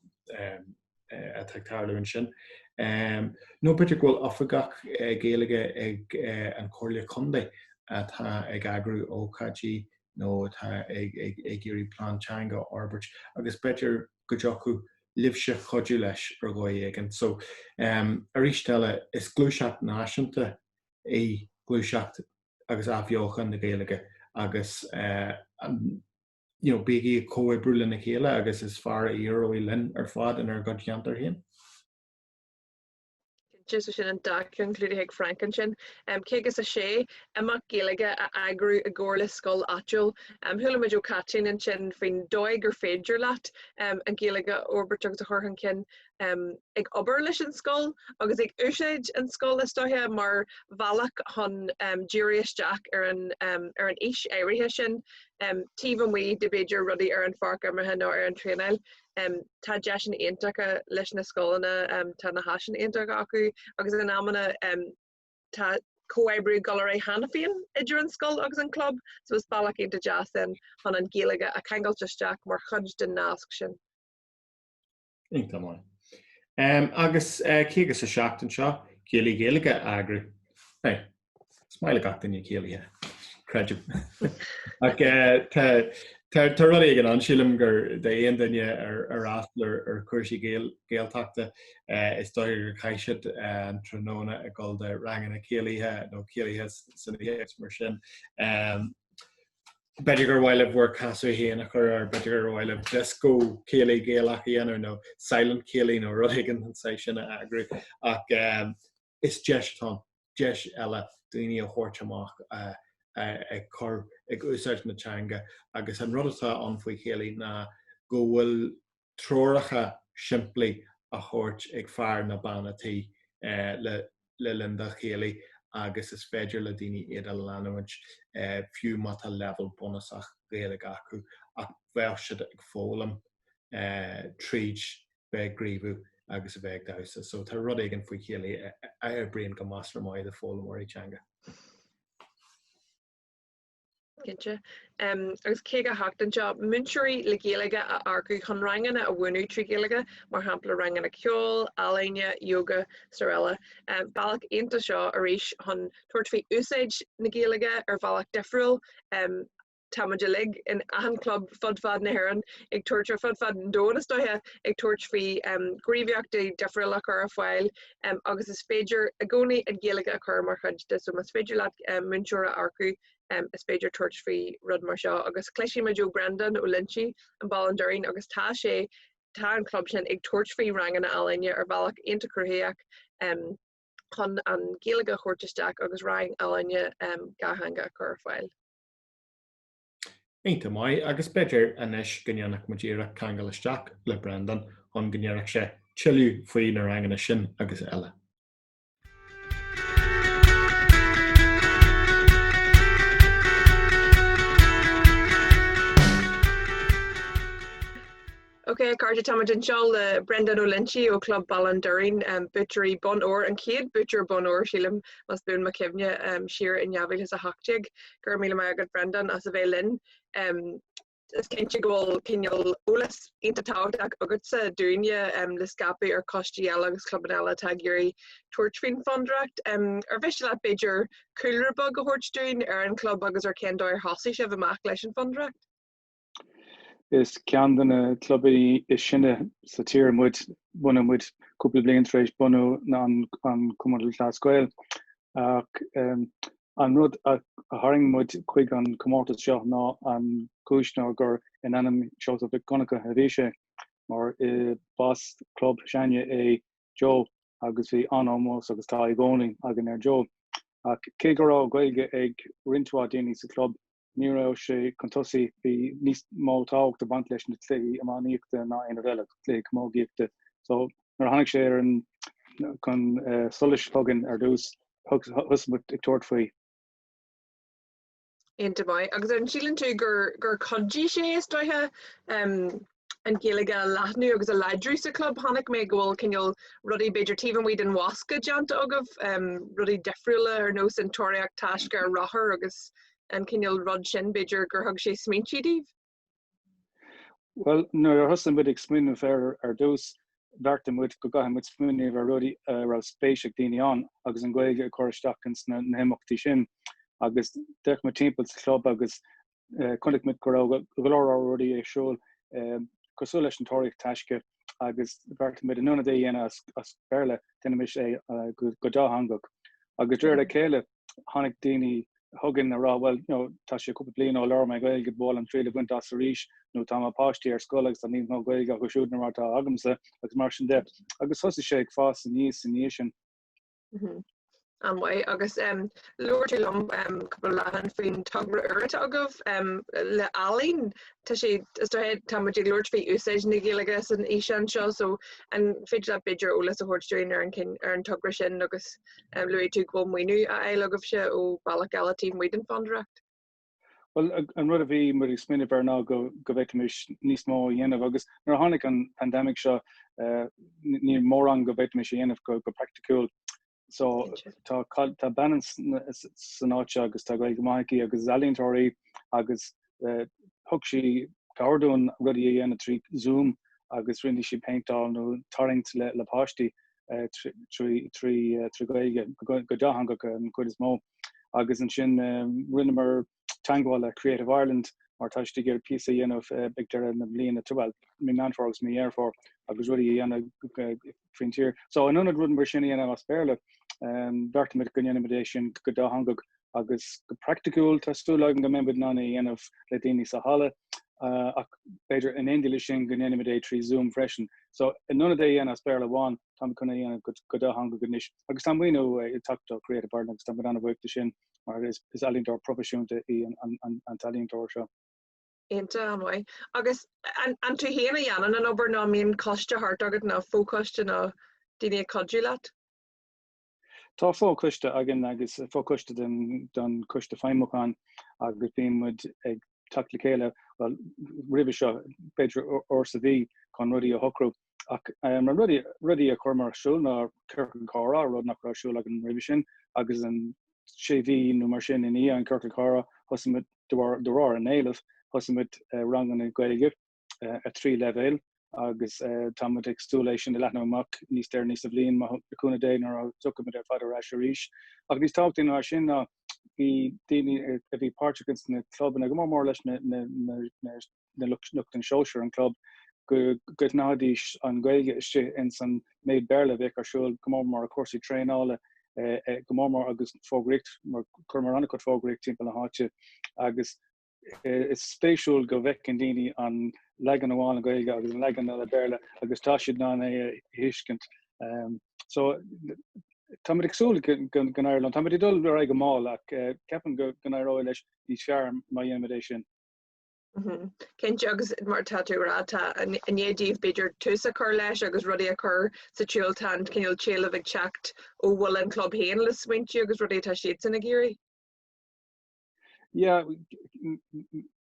S1: atá ag tarlú ansin. Nó b'fhéidir go bhfuil oifigeach Gaeilge ag an Chomhairle Contae atá ag eagrú ócáidí. nó atá ag iarraidh plean teanga a fhorbairt agus b'fhéidir go dtiocfadh libhse cuidiú leis ar dhóigh éigin. So, arís eile, is gluaiseacht náisiúnta í gluaiseacht agus athbheochan na Gaeilge agus you know, bígí ag comhoibriú lena chéile agus is fearr a éireoidh linn ar fad inár gcuid cheantar féin.
S2: Cinnte, so sin an dá cheann clúdaithe ag Frank ansin. 56, imeacht Gaeilge a eagrú i gcomhar le scoil áitiúil. Chuala muid ó Chaitlín ansin faoin dóigh gur féidir leat an Ghaeilge a fhorbairt agus a chur chun cinn ag obair leis an scoil agus ag úsáid an scoil is dóiche mar bhealach chun díriú isteach ar an ar an aois áirithe sin taobh amuigh de b'fhéidir rudaí ar an pháirc imeartha nó ar an traenáil. Tá deiseanna iontacha leis na scoileanna, tá na háiseanna iontacha acu agus in amanna tá comhoibriú ag dul ar aghaidh cheana féin idir an scoil agus an club so is bealach iontach deas sin chun an Ghaeilge a cheangailt isteach mar chuid den nasc sin.
S1: Iontach maith. Agus 57 anseo, Céilí Gaeilge a eagrú. Now, Is maith le gach duine céilithe, creidim. Ach tá rud éigin ann, sílim gur d'aon duine ar fhreastal ar chúrsaí Gaeltachta, is dóigh gur chaith siad an tráthnóna ag dul do ranganna céilithe nó céilithe san oíche agus mar sin. B'fhéidir gur mhaith libh bhur casadh féin a chur air, b'fhéidir gur mhaith libh dioscó céilí Gaelach a dhéanamh nó silent céilí nó rud éigin den saghas sin a eagrú. Ach is deis atá ann, deis eile daoine a thabhairt amach ag cur, ag úsáid na teanga agus an rud atá ann faoi chéilí ná go bhfuil treoracha simplí á thabhairt ag fear nó bean a' tí le le linn do chéilí agus is féidir le daoine iad a leanúint fiú má tá leibhéal bunúsach Gaeilge acu ach bheadh siad ag foghlaim tríd bheith ag gníomhú agus a bheith ag damhsa. So tá rud éigin faoi chéilí a oibríonn go measartha maith do foghlaimeoirí teanga.
S2: Cinnte. Agus 58 anseo, múinteoirí le Gaeilge a earcú chun ranganna a mhúineadh trí Ghaeilge, mar shampla ranganna ceoil, ealaíne, yoga, srl. Bealach iontach seo arís chun tabhairt faoi úsáid na Gaeilge ar bhealach difriúil. Tá muid uilig in achan club fud fad na hÉireann ag tabhairt, ar fud fad an domhain is dóiche, ag tabhairt faoi ghníomhaíochtaí difriúla a chur ar fáil agus is féidir i gcónaí an Ghaeilge a chur mar chuid de. So más féidir leat múinteoir a earcú is féidir tabhairt faoi rud mar seo. Agus cloisfidh muid ó Brendan Ó Loinsigh i mBaile an Doirín agus tá sé, tá an club sin ag tabhairt faoi ranganna ealaíne ar bhealach iontach cruthaitheach chun an Ghaeilge a thabhairt isteach agus rang ealaíne dhátheangach a chur ar fáil.
S1: Iontach maith, agus b'fhéidir anois go ndéanfadh muid iarracht ceangal isteach le Breandán chun go ndéarfadh sé tuilleadh faoi na ranganna sin agus eile.
S2: Ok, a chairde, táimid anseo le Breandán Ó Loinsigh ó Chlub Bhaile an Doirín, buaiteoirí bonn óir, an chéad buaiteoir bonn óir, sílim, más buan mo chuimhne, siar in 2018. Go raibh míle maith agat, Breandán, as a bheith linn. Is cinnte go bhfuil cineál eolas iontach tábhachtach agatsa dúinne le scaipeadh ar choistí eile agus clubanna eile atá ag iarraidh tabhairt faoin bhfondúireacht. Ar mhiste leat, b'fhéidir, cúlra beag a thabhairt dúinn ar an chlub agus ar cén dóigh ar thosaigh sibh amach leis an bhfondúireacht?
S4: Is ceann de na clubanna is sine sa tír muid. Bunaíodh muid cúpla bliain tar éis bunú an Cumann Lúthchleas Gael. Ach an rud a tharraing muid chuig an comórtas seo ná an chúis ná gur in ainm Seosamh Mhic Dhonncha a bhí sé, mar b'as club s'againne é Joe agus bhí an-ómós agus tá i gcónaí againn ar Joe. Ach cé go raibh Gaeilge ag roinnt mhaith daoine sa chlub, Ní raibh sé chun tosaigh, bhí níos mó tábhacht ag baint leis na cluichí iománaíochta ná aon rud eile, cluichí camógaíochta. So nuair a tháinig sé ar an chun solais chugainn ar dtús, thosaigh muid ag tabhairt faoi.
S2: Iontach maith. Agus an síleann tú gur gur chuidigh sé is dóiche an Ghaeilge a leathnú agus a láidriú sa chlub. Chonaic mé go bhfuil cineál rudaí b'fhéidir taobh amuigh den bhosca déanta agaibh, rudaí difriúla ar nós an tóraíocht taisce ar rothar agus an cineál rud sin, b'fhéidir gur thug sé smaointe daoibh?
S4: Bhuel, nuair a thosaigh muid ag smaoineamh air ar dtús, bheartaigh muid go gcaithfidh muid smaoineamh ar rudaí a raibh spéis ag daoine ann agus an Ghaeilge a chur isteach ins na himeachtaí sin. Agus d'fhéach muid timpeall sa chlub agus. Chonaic muid go raibh go leor leor rudaí ar siúl cosúil leis an Tóraíocht Taisce agus bheartaigh muid in ionad é a dhéanamh as Béarla, déanaimis é go dátheangach. Agus de réir a chéile tháinig daoine chugainn a rá bhuel, you know, tá sé cúpla bliain ó labhair mé Gaeilge, ba mhaith liom triail a bhaint as arís nó tá mo pháistí ar scoil agus tá níos mó Gaeilge acu siúd ná mar atá agamsa agus mar sin de. Agus thosaigh sé ag fás aníos ina dhiaidh sin.
S2: An-mhaith. Agus labhair tú liom cúpla lá ó shin faoin togra úr atá agaibh le ealaín. Tá sé, is dóigh, tá muid ag labhairt faoi úsáid na Gaeilge san fhíseán seo so an féidir leat b'fhéidir eolas a thabhairt dúinn ar an cinn, ar an togra sin agus luaigh tú go bhfuil maoiniú á fháil agaibhse ó bealach eile taobh amuigh den Fondúireacht?
S4: Bhuel, an rud a bhí muid ag smaoineamh air ná go go bhféadfaimis níos mó a dhéanamh agus nuair a tháinig an pandemic seo níl mórán go bhféadfaimis a dhéanamh go go praiticiúil. So tá tá bean san áit seo agus tá Gaeilge maith aici agus is ealaíontóir í agus thug sí cabhair dúinn rudaí a dhéanamh trí Zoom agus rinne sí péinteáil nó tarraingt le le páistí trí trí trí Ghaeilge go dátheangach an chuid is mó. Agus ansin rinneamar teagmháil le Creative Ireland mar tá siad ag iarraidh píosa a dhéanamh ag deireadh na bliana, bhuel, mí Meán Fómhair agus mí Dheireadh Fómhair agus rudaí a dhéanamh faoin tír. So in ionad rud mar sin a dhéanamh as Béarla, bheartaigh muid go ndéanfaimid é sin go dátheangach agus go praiticiúil tá súil agam go mbeimid in ann é a dhéanamh le daoine sa halla ach b'fhéidir in éindí leis sin go ndéanfaimid é trí Zoom freisin. So in ionad é a dhéanamh as Béarla amháin, táimid chun é a dhéanamh go dátheangach anois agus tá maoiniú ag teacht ó Creative Ireland agus táimid an-bhuíoch de sin mar is ealaíontóir proifisiúnta í an t-ealaíontóir seo.
S2: Iontach, an-mhaith. Agus an tú féin a dhéanann an obair nó an mbíonn coiste thart agat nó fochoiste nó daoine ag cuidiú leat?
S4: Tá fochoiste againn agus fochoiste den den choiste feidhmiúcháin agus bíonn muid ag teacht le chéile, bhuel, roimhe seo, b'fhéidir uair sa mhí chun rudaí a shocrú. Ach na rudaí, rudaí a chuireamar ar siúl ná ciorcal comhrá, rud nach raibh ar siúl againn roimhe sin, agus an sé mhí nó mar sin i ndiaidh an ciorcal comhrá, thosaigh muid, de bharr, de bharr an éilimh, thosaigh muid ranganna Gaeilge ar thrí leibhéal agus tá muid ag súil é sin a leathnú amach níos deireanaí sa bhliain, le cúnamh Dé, nuair a thiocfaidh muid ar fad ar ais arís. Ach níos tábhachtaí ná sin ná bhí daoine a bhí páirteach ins na clubanna, go mór mór leis na, na, na, na na lucht an sóisir an club, go gcoinneoidís an Ghaeilge istigh ins an méid Béarla a bheadh ar siúl, go mór mór cúrsaí traenála, go mór mór agus fógraíocht, mar chuireamar an-chuid fógraíocht timpeall na háite agus is spéisiúil go bhfeiceann daoine an leagan amháin Gaeilge agus an leagan eile Béarla agus tá siad in ann é a thuiscint. So táimid ag súil go n-éireoidh linn. Táimid ag dul ar aghaidh go mall ach ceapaim go n-éireoidh leis níos fearr má dhéanaimid é sin.
S2: Cinnte, agus mar atá tú ag rá, tá i ndiaidh daoibh b'fhéidir tús a chur leis agus rudaí a chur sa tsiúl, tá an cineál t-éileamh ag teacht ó bhaill an chlub féin le smaointe agus rudaí atá siadsan ag iarraidh.
S4: Yeah,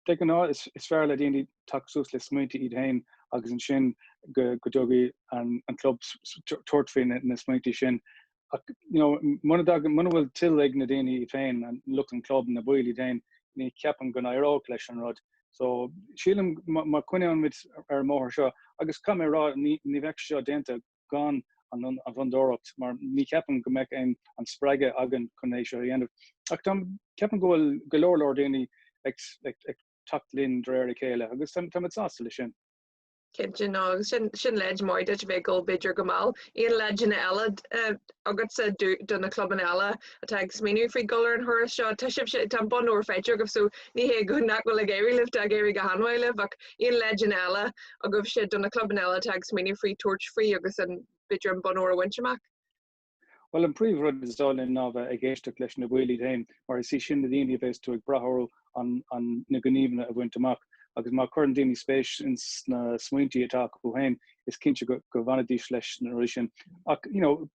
S4: de ghnáth is, is fearr le daoine teacht suas le smaointe iad féin agus ansin go, go dtiocfaidh an, an club tabhairt faoi na, na smaointe sin. Ach, you know, muna dtagann, muna bhfuil toil ag na daoine iad féin, an lucht an club, na baill iad féin, ní cheapaim go n-éireodh leis an rud. So, sílim má choinníonn muid ar an mbóthar seo, agus caithfidh mé a rá, ní, ní bheadh seo déanta gan an, an bhfondúireacht, mar ní cheapaim go mbeadh aon, an spreagadh againn chun é seo a dhéanamh. Ach tá, ceapaim go bhfuil go leor leor daoine ag, ag, ag teacht linn de réir a chéile, agus tá, táimid sásta leis sin.
S2: Cinnte, no, agus sin, sin leid maith duit a bheith ag dul b'fhéidir go mall. Aon leideanna eile agatsa do, do na clubanna eile atá ag smaoineamh faoi dhul ar an thuras seo? Tá sibhse, tá an bonn óir faighte agaibh so ní hé go nach bhfuil ag éirí libh, tá ag éirí go han-mhaith libh ach aon leideanna eile agaibhse do na clubanna eile atá ag smaoineamh faoi tabhairt faoi agus an, b'fhéidir an bonn óir a bhaint amach?
S4: Bhuel, an príomh rud is dóigh liom ná bheith ag éisteacht leis na baill iad féin, mar is iad sin na daoine a bheas tú ag brath orthu an, an, na gníomhanna a bhaint amach. Agus má chuireann daoine spéis ins na smaointí atá acu féin, is cinnte go, go bhfanfaidís leis na rudaí sin. Ach, you know,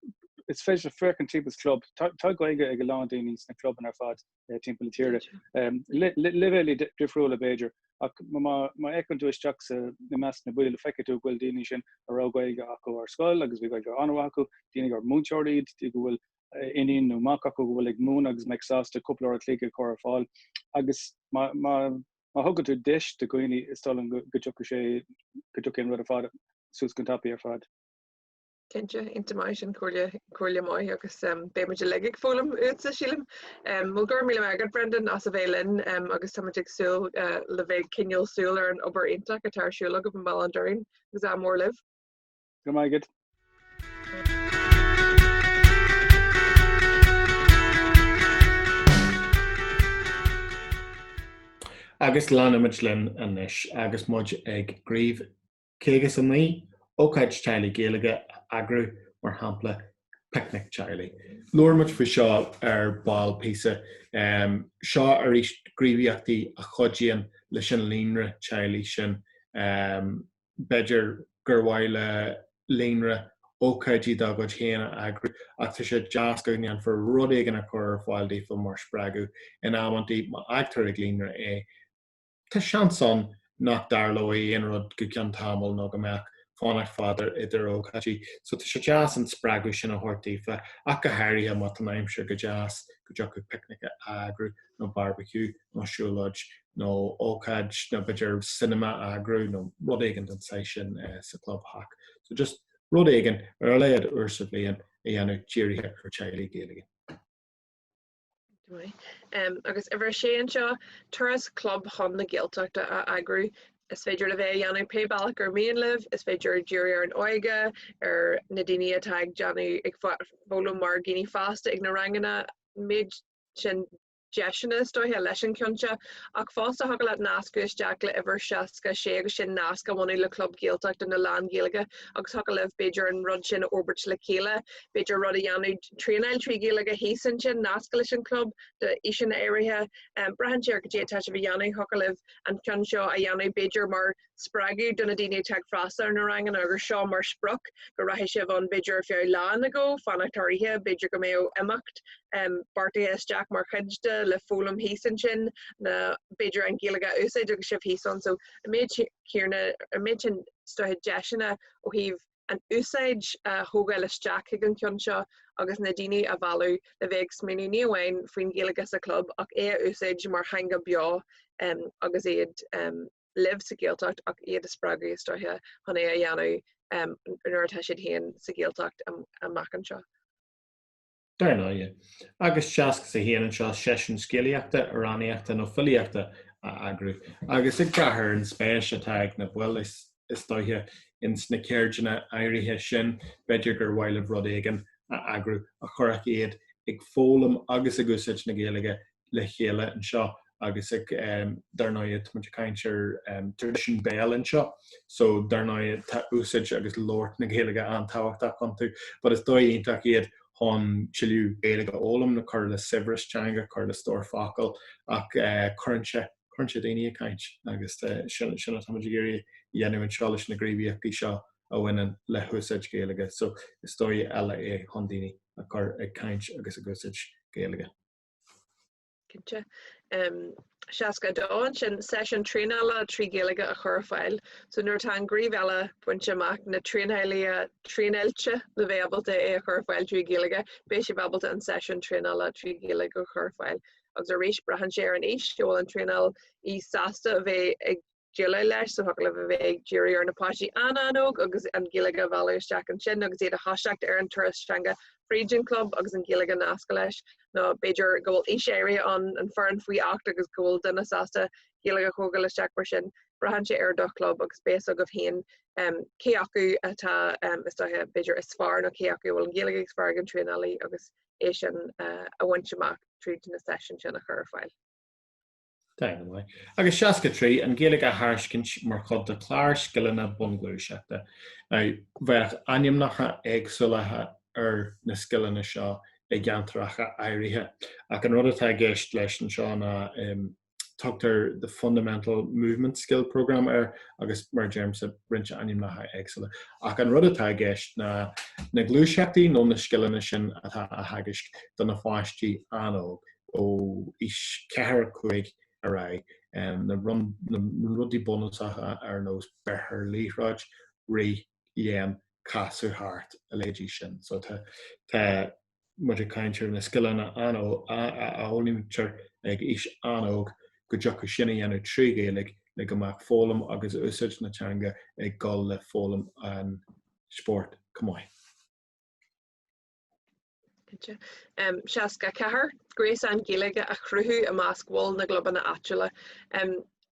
S4: is féidir féachaint timpeall sa club, tá, tá Gaeilge ag a lán daoine sna clubanna ar fad. timpeall na tíre. Leibhéalaí difriúla b'fhéidir, ach má fhéachann tú isteach sa i measc na baill feicfidh tú go bhfuil daoine sin a raibh Gaeilge acu ar scoil agus bhí Gaeilge an-mhaith acu, daoine gur múinteoirí iad, go bhfuil iníon nó mac acu go bhfuil ag múineadh agus mbeadh sásta cúpla uair a chloig a chur ar fáil. Agus má má thugann tú deis do dhaoine is dóigh liom go dtiocfaidh sé go dtiocfaidh an rud ar fad suas go tapaidh ar fad.
S2: Cinnte, iontach maith sin, comhairle, comhairle maith agus beidh muid uilig ag foghlaim uaitse, sílim. Bhuel, go raibh míle maith agat, Brendan, as a bheith linn agus tá muid ag súil le bheith ag coinneáil súil ar an obair iontach atá ar siúl agaibh i mBaile an Doirín agus ádh mór libh.
S4: Go raibh maith agat.
S1: Agus leanfaimid linn anois agus muid ag gníomh 59, Ócáid teaghlaigh Gaeilge a eagrú, mar shampla picnic teaghlaigh. Labhair muid faoi seo ar ball píosa. Seo arís gníomhaíochtaí a chuidíonn leis an líonra teaghlaigh sin. B'fhéidir gur mhaith le líonra ócáidí dá gcuid féin a eagrú ach tá sé deas go ndéanfar rud éigin a chur ar fáil daofa mar spreagadh. In amantaí, má fhágtar ag líonra é, Tá seans ann nach dtarlóidh aon rud go ceann tamaill nó go mbeadh fanacht fada idir ócáidí, so tá sé deas an spreagadh sin a thabhairt daofa, ach go háirithe má tá an aimsir go deas, go dtiocfadh picnic a eagrú nó barbecue nó siúlóid nó ócáid nó b'fhéidir cinema a eagrú nó rud éigin den saghas sin sa clubtheach. So just rud éigin ar a laghad uair sa bhliain a dhéanamh dírithe ar teaghlaigh Gaeilge.
S2: Agus uimhir a sé anseo, turas club chun na Gaeltachta a eagrú. Is féidir libh é a dhéanamh pé bealach gur mian libh, is féidir díriú ar an óige, ar na daoine atá ag déanamh, ag foghlaim mar dhaoine fásta ag na ranganna, méid sin deiseanna is dóiche leis an cheann seo. Ach fosta thiocfadh leat nascadh isteach le uimhir 66 agus sin nasc a bhunú le Club Gaeltachta na lán-Ghaeilge agus thiocfadh libh b'fhéidir an rud sin a fhorbairt le chéile, b'fhéidir rud a dhéanamh, traenáil trí Ghaeilge thíos ansin, nascadh leis an club d'aoiseanna áirithe. Braitheann sé ar cad é atá sibh a dhéanamh, thiocfadh libh an ceann seo a dhéanamh b'fhéidir mar spreagadh do na daoine atá ag freastal ar na ranganna agus seo mar sprioc go rachaidh sibh ann b'fhéidir ar feadh lá nó dhó, fanacht thar oíche, b'fhéidir go mbeadh imeacht beartaithe isteach mar chuid de le foghlaim thíos ansin nó b'fhéidir an Ghaeilge a úsáid agus sibh thíos ann. So an méid céanna, an méid sin is dóiche deiseanna ó thaobh an úsáid a thógáil isteach chuig an cheann seo agus na daoine a mhealladh le bheith ag smaoineamh ní amháin faoin Ghaeilge sa chlub ach é a úsáid mar theanga beo agus iad libh sa Ghaeltacht ach iad a spreagadh is dóiche chun é a dhéanamh nuair atá siad féin sa Ghaeltacht amach anseo.
S1: Dar ndóigh. Agus 61 anseo, seisiún scéalaíochta, amhránaíochta nó filíochta a eagrú. Agus ag brath ar an spéis atá ag na baill is dóiche ins na ceirdeanna áirithe sin, b'fhéidir gur mhaith libh rud éigin a eagrú a chuirfeadh iad ag foghlaim agus ag úsáid na Gaeilge le chéile anseo agus ag, dar ndóigh, tá muid ag caint ar traidisiún béil anseo so dar ndóigh tá úsáid agus labhairt na Gaeilge an-tábhachtach iontu but is dóigh iontach iad chun tuilleadh Gaeilge a fhoghlaim nó cur le saibhreas teanga, cur le stór focal ach cuireann sé, cuireann sé daoine ag caint agus sin, sin atá muid ag iarraidh a dhéanamh anseo leis na gníomhaíochtaí seo a bhaineann le húsáid Gaeilge so is dóigh eile é chun daoine a chur ag caint agus ag úsáid Gaeilge.
S2: Cinnte. 62 ansin, seisiún traenála trí Ghaeilge a chur ar fáil. So nuair atá an gníomh eile bainte amach, na traenálaithe traenáilte le bheith ábalta é a chur ar fáil trí Ghaeilge, beidh sibh ábalta an seisiún traenála trí Ghaeilge a chur ar fáil. Agus arís, braitheann sé ar an aois, an bhfuil an traenálaí sásta a bheith ag déileáil leis, so thiocfadh libh a bheith ag díriú ar na páistí an-an-óg agus an Ghaeilge a mhealladh isteach ansin agus iad a thoiseacht ar an turas teanga fríd an club agus an Ghaeilge a nascadh leis, nó b'fhéidir go bhfuil aois áirithe ann, an foireann faoi 8 agus go bhfuil duine sásta Gaeilge a thógáil isteach mar sin. Braitheann sé ar do chlub agus beidh a fhios agaibh féin cé acu atá is dóiche b'fhéidir is fearr nó cé acu a bhfuil an Ghaeilge is fearr ag an traenálaí agus é sin a bhaint amach tríd na seisiúin sin a chur ar fáil.
S1: Tá go maith. Agus 63, an Ghaeilge a thairiscint mar chuid de chlár scileanna bunghluaiseachta. Now, bheadh ainmneacha éagsúla ar na scileanna seo i gceantracha áirithe, ach an rud atá i gceist leis anseo ná tugtar the Fundamental Movement Skill Programme air agus mar a deirimse, roinnt ainmneacha éagsúla. Ach an rud atá i gceist ná na gluaiseachtaí nó na scileanna sin atá á theagaisc do na pháistí an-óg. ó aois 4, 5 ar aghaidh, na rudaí bunúsacha ar nós breith ar liathróid, rith, léim, casadh thart, a leithéidí sin. So tá tá muid ag caint ar na scileanna a fhoghlaimítear ag aois an-óg go dtiocfadh sin a dhéanamh trí Ghaeilge le go mbeadh foghlaim agus úsáid na teanga ag dul le foghlaim an spóirt chomh maith.
S2: Cinnte. 64, Gréasán Gaeilge a chruthú i measc bhaill na gclubanna áitiúla.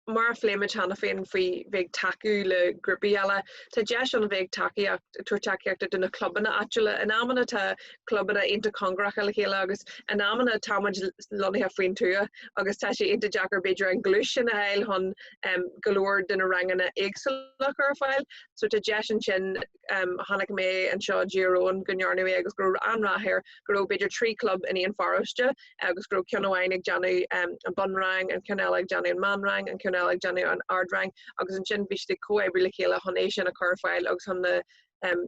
S2: Mar a phléigh muid cheana féin faoi bheith ag tacú le grúpaí eile, tá deis ann a bheith ag tacaíocht, ag tabhairt tacaíochta do na clubanna áitiúla. In amanna tá clubanna iontach cóngarach le chéile agus in amanna tá muid lonnaithe faoin tuath agus tá sé iontach deacair b'fhéidir an ghluais sin a fháil chun go leor de na ranganna éagsúla a chur ar fáil. So tá deis ansin Chonaic mé anseo i dTír Eoghain go ndearnadh é agus go raibh an-rath air, go raibh b'fhéidir 3 club in aon pharóiste agus go raibh ceann amháin ag déanamh an bunrang, an ceann eile ag déanamh an meánrang, an ceann eile ag déanamh an ardrang agus ansin bhí siad ag comhoibriú le chéile chun é sin a chur ar fáil agus chun na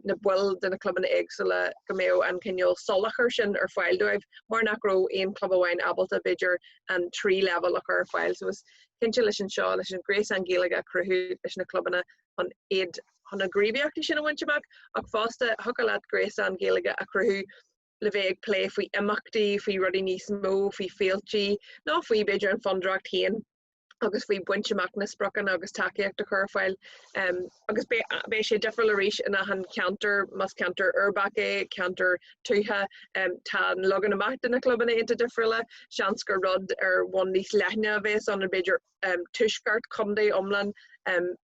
S2: na baill de na clubanna éagsúla go mbeadh an cineál soláthar sin ar fáil dóibh mar nach raibh aon club amháin ábalta b'fhéidir an 3 leibhéal a chur ar fáil. So is cinnte leis an seo, leis an ghréasán Gaeilge a chruthú leis na clubanna chun iad chun na gníomhaíochtaí sin a bhaint amach, ach fosta thiocfadh leat gréasán Gaeilge a chruthú le bheith ag plé faoi imeachtaí, faoi rudaí níos mó, faoi féiltí, nó faoi b'fhéidir an fondúireacht féin agus faoi baint amach na spriocanna agus tacaíocht a chur ar fáil. Agus beidh sé difriúil arís in achan cheantar, más ceantar uirbeach é, ceantar tuaithe, tá an leagan amach de na clubanna iontach difriúla, seans gur rud ar bhonn níos leithne a bheas ann, b'fhéidir tuaisceart contae iomlán.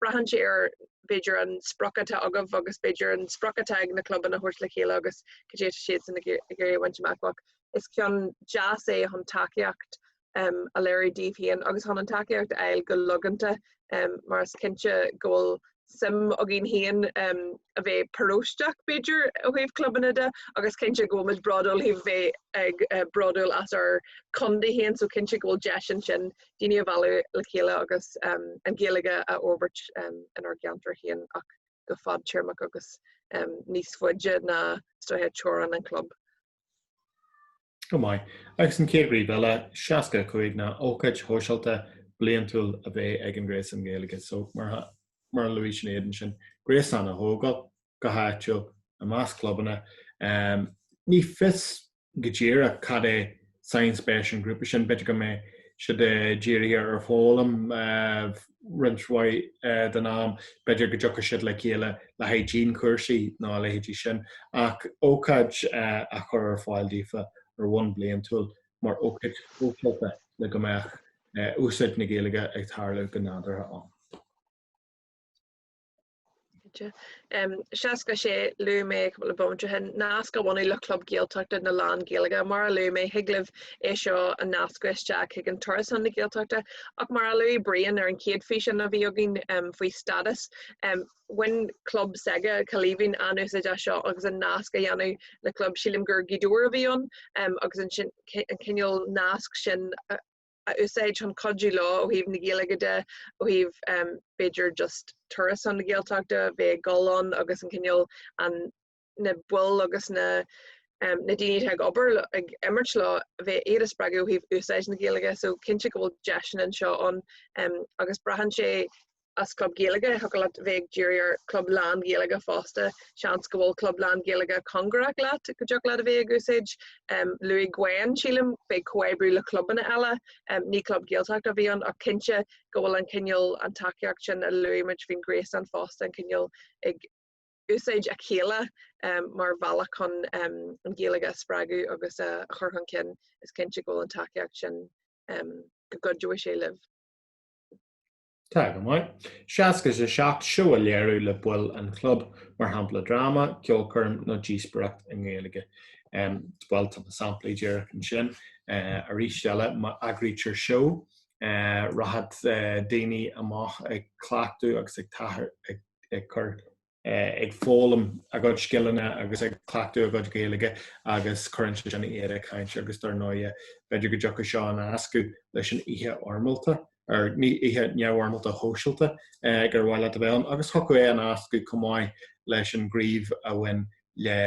S2: Braitheann sé ar, b'fhéidir, an sprioc atá agaibh agus b'fhéidir an sprioc atá ag na clubanna a thabhairt le chéile agus cad é atá siadsan ag iarraidh a bhaint amach. Ach is ceann deas é chun tacaíocht a léiriú daoibh féin agus chun an tacaíocht a fháil go logánta mar is cinnte go bhfuil suim againn féin a bheith paróisteach, b'fhéidir, ó thaobh clubanna de agus cinnte go bhfuil muid bródúil ó thaobh bheith ag bródúil as ár contae féin so cinnte go bhfuil deis ansin daoine a mhealladh le chéile agus an Ghaeilge a fhorbairt inár gceantar féin ach go fadtéarmach agus níos faide ná is dóiche teorainn an chlub.
S1: Go maith. Agus an chéad ghníomh eile, 65 ná ócáid shóisialta bliantúil a bheith ag an Ghréasán Gaeilge. So, mar mar a luaigh Sinéad ansin, gréasán a thógáil go háitiúil i measc clubanna. Ní fios go díreach cad é sainspéis an ghrúpa sin, b'fhéidir go mbeidh siad dírithe ar foghlaim roinnt mhaith den am, b'fhéidir go dtiocfaidh siad le chéile le haghaidh dianchúrsaí nó a leithéidí sin, ach ócáid a chur ar fáil daofa ar bhonn bliantúil mar ócáid shóisialta le go mbeadh úsáid na Gaeilge ag tarlú go nádúrtha ann.
S2: 66, Luaigh mé cúpla bomaite ó shin nasc a bhunú le club Gaeltachta nó lán-Ghaeilge. Mar a luaigh mé, thig libh é seo a nascadh isteach chuig an turas chun na Gaeltachta. Ach mar a luaigh Brian ar an chéad físeán a bhí againn faoi stádas, bhain club s'aige, Cill Aoibhinn, an-úsáid as seo agus an nasc a dhéanamh le club, sílim gur Gaoth Dobhair a bhí ann, agus ansin an cineál nasc sin a a úsáid chun cuidiú leo ó thaobh na Gaeilge de, ó thaobh b'fhéidir just turas chun na Gaeltachta, bheith ag dul ann agus an cineál an na baill agus na na daoine atá ag obair ag imirt leo bheith iad a spreagadh ó thaobh úsáid na Gaeilge so cinnte go bhfuil deiseanna anseo ann agus braitheann sé as club Gaeilge, thiocfadh leat bheith ag díriú ar club lán-Ghaeilge fosta, seans go bhfuil club lán-Ghaeilge cóngarach leat go dtiocfadh leat a bheith ag úsáid. Luaigh Gwen, sílim, bheith ag comhoibriú le clubanna eile, ní club Gaeltachta a bhí ann ach cinnte go bhfuil an cineál, an tacaíocht sin a luaigh muid faoin ghréasán fosta, an cineál ag úsáid a chéile mar bhealach chun an Ghaeilge a spreagadh agus a chur chun cinn, is cinnte go bhfuil an tacaíocht sin, go gcuideoidh sé libh.
S1: Tá go maith. 67 seó a léiriú le baill an chlub, mar shampla dráma, ceolchoirm nó díospóireacht i nGaeilge. Bhuel, tá na samplaí díreach ansin. Arís eile, má eagraítear seó, rachaidh daoine amach ag cleachtadh agus ag ag cur ag foghlaim a gcuid scileanna agus ag cleachtadh a gcuid Gaeilge agus cuireann sé sin iad ag caint agus dar ndóighe b'fhéidir go dtiocfadh seo a nascadh leis an oíche fhoirmeálta ar ní oíche neamhfhoirmeálta shóisialta gur mhaith leat a bheith ann agus thiocfadh é a nascadh chomh maith leis an gcraobh a bhain le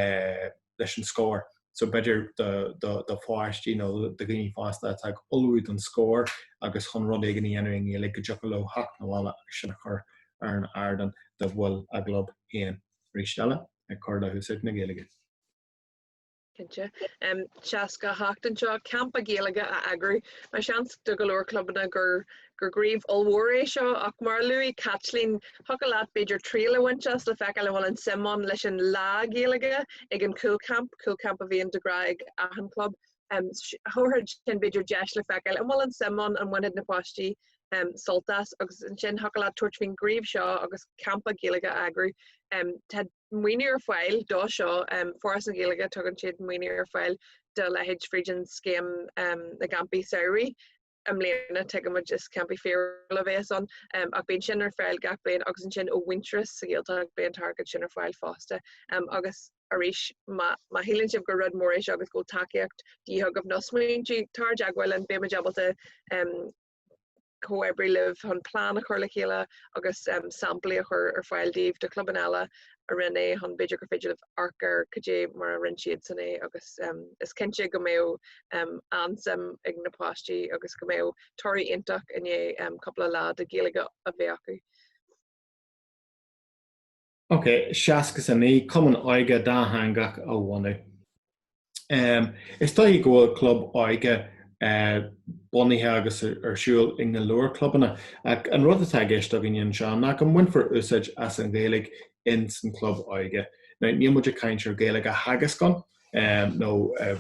S1: leis an scór. So b'fhéidir do pháistí nó do dhaoine fásta atá ag ullmhú don scór agus chun rud éigin a dhéanamh i nGaeilge go dtiocfadh leo theacht 'na bhaile agus sin a chur ar an ardán do bhaill a gclub féin. Arís eile, ag cur le húsáid na Gaeilge.
S2: Cinnte. 68 anseo, campa Gaeilge a eagrú. Now seans do go leor clubanna gur gur gníomh ollmhór é seo ach mar a luaigh Caitlín, thiocfadh leat b'fhéidir triail a bhaint as le feiceáil an bhfuil an suim ann leis an lá Gaeilge ag an Cúlcamp, Cúlcamp a bhíonn de ghnáth ag achan club. Thabharfadh sin b'fhéidir deis le feiceáil an bhfuil an suim ann, an mbainfidh na páistí sult as agus ansin thiocfadh leat tabhairt faoin ghníomh seo agus campa Gaeilge a eagrú. Tá maoiniú ar fáil dó seo. Foras na Gaeilge, tugann siad maoiniú ar fáil do leithéid fríd an scéim na gcampaí samhraidh. I mbliana tuigimid is campaí fíorúla a bheas ann ach bíonn sin ar fáil gach bliain agus ansin ó Mhuintearas sa Ghaeltacht bíonn an t-airgead sin ar fáil fosta. Agus arís má shíleann sibh gur rud mór é seo agus go bhfuil tacaíocht de dhíth agaibh nó smaointe, tar i dteagmháil linn, beimid ábalta comhoibriú libh chun plean a chur le chéile agus samplaí a chur ar fáil daoibh de chlubanna eile a rinne é chun b'fhéidir gur féidir libh amharc ar cad é mar a rinne siadsan é agus is cinnte go mbeadh an-suim ag na páistí agus go mbeadh toradh iontach i ndiaidh cúpla lá de Ghaeilge a bheith acu.
S1: Ok, 69, Cumann Óige dátheangach a bhunú. Is dóigh go bhfuil club óige bunaithe agus ar siúl i go leor clubanna, ach an rud atá i gceist againne anseo ná go mbainfear úsáid as an Ghaeilge ins an club óige. Now, níl muid ag caint ar Ghaeilge a theagasc ann, nó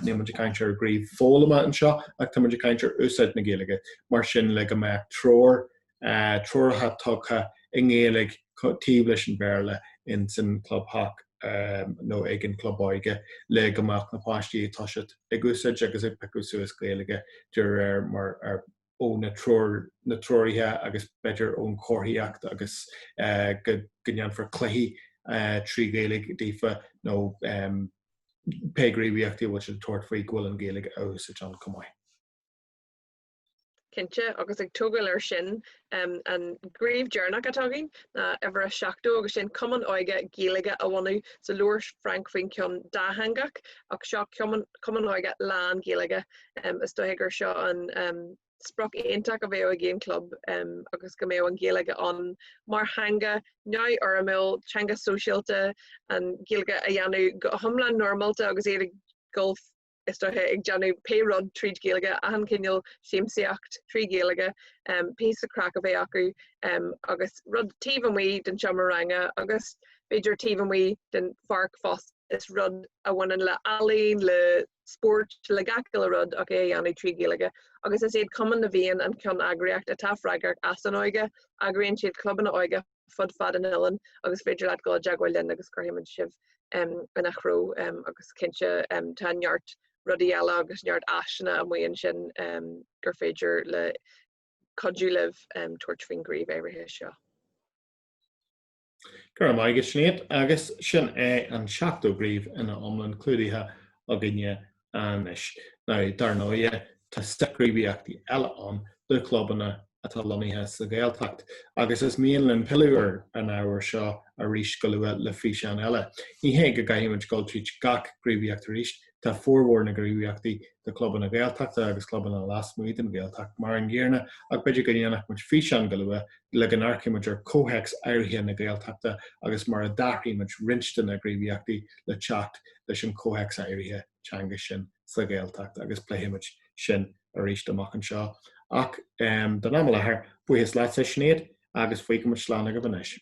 S1: níl muid ag caint ar ghníomh foghlama anseo, ach tá muid ag caint ar úsáid na Gaeilge. Mar sin, le go mbeadh treoir treoracha tugtha i nGaeilge taobh leis an Bhéarla ins an clubtheach nó ag an club óige le go mbeadh na páistí ag toiseacht ag úsáid agus ag piocadh suas Gaeilge de réir mar ar ó na treoir na treoraithe agus b'fhéidir ón chomharthaíocht agus go ndéanfar cluichí trí Ghaeilge daofa nó pé gníomhaíochtaí a bhfuil siad ag tabhairt faoi go bhfuil an Ghaeilge á úsáid ann chomh maith.
S2: Cinnte, agus ag tógáil air sin, an gníomh deireanach atá againn ná uimhir a 70 agus sin Cumann Óige Gaeilge a bhunú. So labhair Frank faoin ceann dátheangach ach seo Cumann Óige lán-Ghaeilge. Is dóiche gur seo an sprioc iontach a bheadh ag aon chlub agus go mbeadh an Ghaeilge ann mar theanga neamhfhoirmiúil, teanga sóisialta, an Ghaeilge a dhéanamh go hiomlán normálta agus iad ag dul is dóiche, ag déanamh pé rud tríd Ghaeilge, achan cineál siamsaíocht trí Ghaeilge, píosa craic a bheith acu agus rud taobh amuigh den seomra ranga agus b'fhéidir taobh amuigh den pháirc fosta. Is rud a bhaineann le ealaín, le spórt, le gach uile rud ach é a dhéanamh trí Ghaeilge. Agus is iad Cumann na bhFiann an ceann-eagraíocht atá freagrach as an óige. Eagraíonn siad clubanna óige fud fad an oileáin agus féidir leat dul i dteagmháil linn agus cuirfimid sibh ina threo agus cinnte tá neart rudaí eile agus neart áiseanna amuigh ansin gur féidir le cuidiú libh tabhairt faoin ghníomh áirithe seo.
S1: Go raibh maith agat Sinéad agus sin é an 70 gníomh ina iomlán clúdaithe againne anois. Now, dar ndóighe, tá seit gníomhaíochtaí eile ann do chlubanna atá lonnaithe sa Ghaeltacht, agus is mian linn pilleadh ar an ábhar seo arís go luath le físeán eile. Ní hé go gcaithfimid dul tríd gach gníomhaíocht arís, tá formhór na ngníomhaíochtaí do chlubanna Gaeltachta agus clubanna lasmuigh den Ghaeltacht mar an gcéanna, ach b'fhéidir go ndéanfadh muid físeán go luath le go n-amharcfaidh muid ar chomhthéacs áirithe na Gaeltachta agus mar a d'athraigh muid roinnt de na gníomhaíochtaí le teacht leis an chomhthéacs áirithe teanga sin sa Ghaeltacht agus pléifimid sin arís amach anseo. Ach don am i láthair, buíochas leatsa, Sinéad, agus fágfaimid slán agaibh anois.